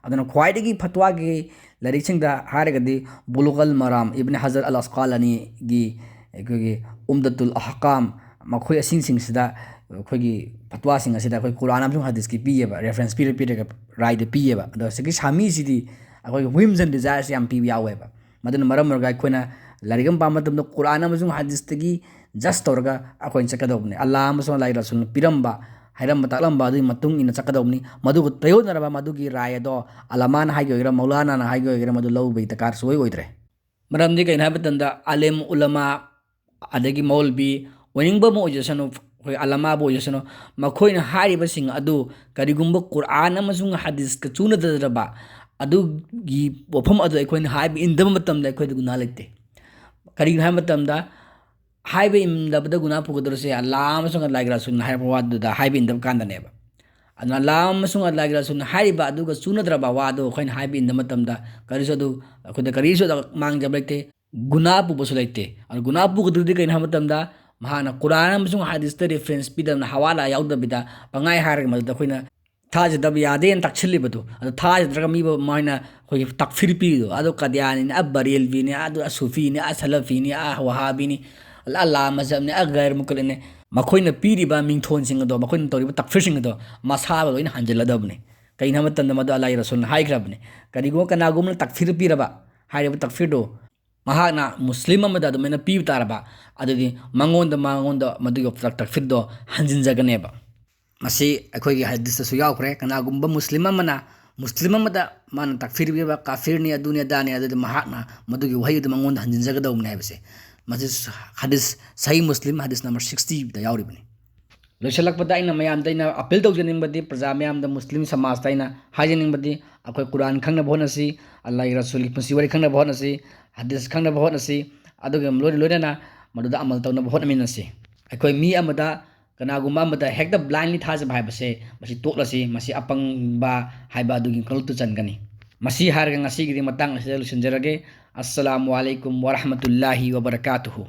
ꯑꯗꯨꯅ ꯈ꯭ꯋꯥꯏꯗꯒꯤ ꯐꯠꯋꯥꯒꯤ ꯂꯥꯏꯔꯤꯛꯁꯤꯡꯗ ꯍꯥꯏꯔꯒꯗꯤ ꯕꯨꯂꯨꯒꯜ ꯃꯔꯥꯝ, ꯏꯕꯟ ꯍꯖꯔ ꯑꯜ ꯑꯁꯀꯥꯂꯥꯅꯤꯒꯤ ꯑꯩꯈꯣꯏꯒꯤ ꯎꯝꯗꯇꯨꯜ ꯑꯍꯀꯥꯝ, ꯃꯈꯣꯏ ꯑꯁꯤꯁꯤꯡꯁꯤꯗ ꯑꯩꯈꯣꯏꯒꯤ ꯐꯠꯋꯥꯁꯤꯡ ꯑꯁꯤꯗ ꯑꯩꯈꯣꯏ ꯀꯨꯔꯥꯟ ꯑꯃꯁꯨꯡ ꯍꯗꯤꯁꯀꯤ ꯄꯤꯌꯦꯕ, ꯔꯦꯐꯔꯦꯟꯁ ꯄꯤꯔ ꯄꯤꯔꯒ ꯔꯥꯏꯗ ꯄꯤꯌꯦꯕ꯫ ꯑꯗꯣ ꯁꯤꯒꯤ ꯁꯥꯃꯤꯁꯤꯗꯤ ꯑꯩꯈꯣꯏꯒꯤ ꯋꯤꯝꯁ ꯑꯦꯟ ꯗꯤꯖꯥꯌꯔꯁ ꯌꯥꯝ ꯄꯤꯕ ꯌꯥꯎꯋꯦꯕ꯫ ꯃꯗꯨꯅ ꯃꯔꯝ ꯑꯣꯏꯔꯒ ꯑꯩꯈꯣꯏꯅ ꯂꯥꯏꯔꯤꯛ ꯑꯃ ꯄꯥꯕ ꯃꯇꯝꯗ ꯀꯨꯔꯥꯟ ꯑꯃꯁꯨꯡ ꯍꯗꯤꯁꯇꯒꯤ ꯖꯁ ꯇꯧꯔꯒ ꯑꯩꯈꯣꯏꯅ ꯆꯠꯀꯗꯧꯕꯅꯤ꯫ ꯑꯜꯂꯥꯍ ꯑꯃꯁꯨꯡ ꯑꯜꯂꯥꯍꯒꯤ ꯔꯁꯨꯜꯅ ꯄꯤꯔꯝꯕ, ꯍꯥꯏꯔꯝꯕ ꯇꯥꯛꯂꯝꯕ ꯑꯗꯨꯒꯤ ꯃꯇꯨꯡ ꯏꯟꯅ ꯆꯠꯀꯗꯧꯕꯅꯤ꯫ ꯃꯗꯨꯒ ꯇꯥꯏꯌꯣꯟꯅꯔꯕ ꯃꯗꯨꯒꯤ ꯔꯥꯏ ꯑꯗꯣ ꯑꯂꯃꯥꯅ ꯍꯥꯏꯒꯦ ꯑꯣꯏꯒꯦꯔꯥ, ꯃꯧꯂꯥꯅꯥꯅ ꯍꯥꯏꯒꯦ ꯑꯣꯏꯒꯦꯔꯥ, ꯃꯗꯨ ꯂꯧꯕꯒꯤ ꯗꯔꯀꯥꯔ ꯁꯨꯡꯑꯣꯏ ꯑꯣꯏꯗ꯭ꯔꯦ꯫ ꯃꯔꯝꯗꯤ ꯀꯩꯅꯣ ꯍꯥꯏꯕ ꯃꯇꯝꯗ ꯑꯥꯂꯤꯝ ꯎꯂꯃꯥ, ꯑꯗꯒꯤ ꯃꯧꯂꯕꯤ, ꯑꯣꯏꯅꯤꯡꯕ ꯑꯃ ꯑꯣꯏꯖꯁꯅꯨ, ꯑꯩꯈꯣꯏ ꯑꯂꯃꯥꯕꯨ ꯑꯣꯏꯖꯁꯅꯨ, ꯃꯈꯣꯏꯅ ꯍꯥꯏꯔꯤꯕꯁꯤꯡ ꯑꯗꯨ ꯀꯔꯤꯒꯨꯝꯕ ꯀꯨꯔꯥꯟ ꯑꯃꯁꯨꯡ ꯍꯗꯤꯁꯀ ꯆꯨꯅꯗ꯭ꯔꯕ ꯑꯗꯨꯒꯤ ꯋꯥꯐꯝ ꯑꯗꯨ ꯑꯩꯈꯣꯏꯅ ꯍꯥꯏꯕ ꯏꯟꯗꯕ ꯃꯇꯝꯗ ꯑꯩꯈꯣꯏꯗ ꯒꯨꯅꯥ ꯂꯩꯇꯦ꯫ ꯀꯔꯤꯒꯤꯅꯣ ꯍꯥꯏꯕ ꯃꯇꯝꯗ, ꯍꯥꯏꯕ ꯏꯟꯗꯕꯗ ꯒꯨꯅꯥ ꯄꯨꯒꯗꯧꯔꯤꯁꯦ ꯑꯜꯂꯥꯍ ꯑꯃꯁꯨꯡ ꯑꯜꯂꯥꯍꯒꯤ ꯔꯁꯨꯜꯅ ꯍꯥꯏꯔꯛꯄ ꯋꯥꯗꯨꯗ ꯍꯥꯏꯕ ꯏꯟꯗꯕ ꯀꯥꯟꯗꯅꯦꯕ꯫ ꯑꯗꯨꯅ ꯑꯜꯂꯥꯍ ꯑꯃꯁꯨꯡ ꯑꯜꯂꯥꯍꯒꯤ ꯔꯁꯨꯜꯅ ꯍꯥꯏꯔꯤꯕ ꯑꯗꯨꯒ ꯆꯨꯅꯗ꯭ꯔꯕ ꯋꯥꯗꯨ ꯑꯩꯈꯣꯏꯅ ꯍꯥꯏꯕ ꯏꯟꯗꯕ ꯃꯇꯝꯗ ꯀꯔꯤꯁꯨ ꯑꯗꯨ, ꯑꯩꯈꯣꯏꯗ ꯀꯔꯤꯁꯨ ꯑꯗꯨ ꯃꯥꯡꯖꯕ ꯂꯩꯇꯦ, ꯒꯨꯅꯥ ꯄꯨꯕꯁꯨ ꯂꯩꯇꯦ꯫ ꯑꯗꯨ ꯒꯨꯅꯥ ꯄꯨꯒꯗꯧꯔꯤꯗꯤ ꯀꯩꯅꯣ ꯍꯥꯏꯕ ꯃꯇꯝꯗ, ꯃꯍꯥꯛꯅ ꯀꯨꯔꯥꯟ ꯑꯃꯁꯨꯡ ꯍꯗꯤꯁꯇ ꯔꯤꯐꯔꯦꯟꯁ ꯄꯤꯗꯕꯅ, ꯍꯋꯥꯂꯥ ꯌꯥꯎꯗꯕꯤꯗ ꯄꯪꯍꯥꯏ ꯍꯥꯏꯔꯒ ꯃꯗꯨꯗ ꯑꯩꯈꯣꯏꯅ ꯊꯥꯖꯗꯕ ꯌꯥꯗꯦꯅ ꯇꯥꯛꯁꯤꯜꯂꯤꯕꯗꯣ, ꯑꯗꯨ ꯊꯥꯖꯗ꯭ꯔꯒ ꯃꯤꯕꯨ ꯃꯣꯏꯅ ꯑꯩꯈꯣꯏꯒꯤ ꯇꯛꯐꯤꯔ ꯄꯤꯔꯤꯗꯣ, ꯑꯗꯨ ꯀꯗꯤꯌꯥꯅꯤꯅꯦ, ꯑ ꯕꯔꯦꯜꯕꯤꯅꯦ, ꯑꯗꯨ ꯑꯁꯨꯐꯤꯅꯦ, ꯑ ꯁꯂꯐꯤꯅꯦ, ꯑ ꯋꯍꯥꯕꯤꯅꯦ, ꯑ ꯂꯥ ꯃꯖꯍꯕꯅꯦ, ꯑ ꯒꯩꯔ ꯃꯨꯀꯜꯂꯤꯅꯦ, ꯃꯈꯣꯏꯅ ꯄꯤꯔꯤꯕ ꯃꯤꯡꯊꯣꯟꯁꯤꯡ ꯑꯗꯣ, ꯃꯈꯣꯏꯅ ꯇꯧꯔꯤꯕ ꯇꯛꯐꯤꯔꯁꯤꯡ ꯑꯗꯣ ꯃꯁꯥꯒ ꯂꯣꯏꯅ ꯍꯟꯖꯤꯜꯂꯗꯕꯅꯤ꯫ ꯀꯩꯅꯣ ꯍꯥꯏꯕ ꯃꯇꯝꯗ ꯃꯗꯨ ꯑꯜꯂꯥꯍꯒꯤ ꯔꯁꯨꯜꯅ ꯍꯥꯏꯈ꯭ꯔꯕꯅꯤ꯫ ꯀꯔꯤꯒꯨꯝꯕ ꯀꯅꯥꯒꯨꯝꯕꯅ ꯇꯛꯐꯤꯔ ꯄꯤꯔꯕ, ꯍꯥꯏꯔꯤꯕ ꯇꯛꯐꯤꯔꯗꯨ ꯃꯍꯥꯛꯅ ꯃꯨꯁꯂꯤꯝ ꯑꯃꯗ ꯑꯗꯨꯃꯥꯏꯅ ꯄꯤꯕ ꯇꯥꯔꯕ, ꯑꯗꯨꯗꯤ ꯃꯉꯣꯟꯗ, ꯃꯉꯣꯟꯗ ꯃꯗꯨꯒꯤ ꯇꯛ-, ꯇꯛꯐꯤꯔꯗꯣ ꯍꯟꯖꯤꯟꯖꯒꯅꯦꯕ꯫ ꯃꯁꯤ ꯑꯩꯈꯣꯏꯒꯤ ꯍꯗꯤꯁꯇꯁꯨ ꯌꯥꯎꯈ꯭ꯔꯦ, ꯀꯅꯥꯒꯨꯝꯕ ꯃꯨꯁꯂꯤꯝ ꯑꯃꯅ ꯃꯨꯁꯂꯤꯝ ꯑꯃꯗ ꯃꯥꯅ ꯇꯛꯐꯤꯔ ꯄꯤꯕ, ꯀꯥꯐꯤꯔꯅꯤ, ꯑꯗꯨꯅꯤ ꯑꯗꯥꯅꯤ, ꯑꯗꯨꯗꯤ ꯃꯍꯥꯛꯅ ꯃꯗꯨꯒꯤ ꯋꯥꯍꯩ ꯑꯗꯨ ꯃꯉꯣꯟꯗ ꯍꯟꯖꯤꯟꯖꯒꯗꯧꯕꯅꯤ ꯍꯥꯏꯕꯁꯦ꯫ ꯃꯁꯤ ꯍꯗꯤꯁ, ꯁꯍꯤ ꯃꯨꯁꯂꯤꯝ ꯍꯗꯤꯁ ꯅꯝꯕꯔ ꯁꯤꯛꯁꯇꯤꯗ ꯌꯥꯎꯔꯤꯕꯅꯤ꯫ ꯂꯣꯏꯁꯤꯜꯂꯛꯄꯗ ꯑꯩꯅ ꯃꯌꯥꯝꯗ ꯑꯩꯅ ꯑꯄꯤꯜ ꯇꯧꯖꯅꯤꯡꯕꯗꯤ, ꯄ꯭ꯔꯖꯥ ꯃꯌꯥꯝꯗ, ꯃꯨꯁꯂꯤꯝ ꯁꯃꯥꯖꯇ ꯑꯩꯅ ꯍꯥꯏꯖꯅꯤꯡꯕꯗꯤ, ꯑꯩꯈꯣꯏ ꯀꯨꯔꯥꯟ ꯈꯪꯅꯕ ꯍꯣꯠꯅꯁꯤ, ꯑꯜꯂꯥꯍꯒꯤ ꯔꯁꯨꯜꯒꯤ ꯄꯨꯟꯁꯤ ꯋꯥꯔꯤ ꯈꯪꯅꯕ ꯍꯣꯠꯅꯁꯤ, ꯍꯗꯤꯁ ꯈꯪꯅꯕ ꯍꯣꯠꯅꯁꯤ, ꯑꯗꯨꯒ ꯂꯣꯏꯅ ꯂꯣꯏꯅꯅ ꯃꯗꯨꯗ ꯑꯃꯜ ꯇꯧꯅꯕ ꯍꯣꯠꯅꯃꯤꯟꯅꯁꯤ꯫ ꯑꯩꯈꯣꯏ ꯃꯤ ꯑꯃꯗ, ꯀꯅꯥꯒꯨꯝꯕ ꯑꯃꯗ ꯍꯦꯛꯇ ꯕ꯭ꯂꯥꯏꯟꯂꯤ ꯊꯥꯖꯕ ꯍꯥꯏꯕꯁꯦ, ꯃꯁꯤ ꯇꯣꯛꯂꯁꯤ, ꯃꯁꯤ ꯑꯄꯪꯕ ꯍꯥꯏꯕ ꯑꯗꯨꯒꯤ ꯀꯥꯡꯂꯨꯞꯇ ꯆꯟꯒꯅꯤ꯫ ꯃꯁꯤ ꯍꯥꯏꯔꯒ ꯉꯁꯤꯒꯤꯗꯤ ꯃꯇꯥꯡ ꯑꯁꯤꯗ ꯂꯣꯏꯁꯤꯟꯖꯔꯒꯦ꯫ ꯑꯁꯁꯂꯥꯃꯨ ꯑꯂꯥꯏꯀꯨꯝ ꯋꯔꯍꯃꯇꯨꯜꯂꯥꯍꯤ ꯋꯕꯔꯀꯥꯇꯨꯍꯨ꯫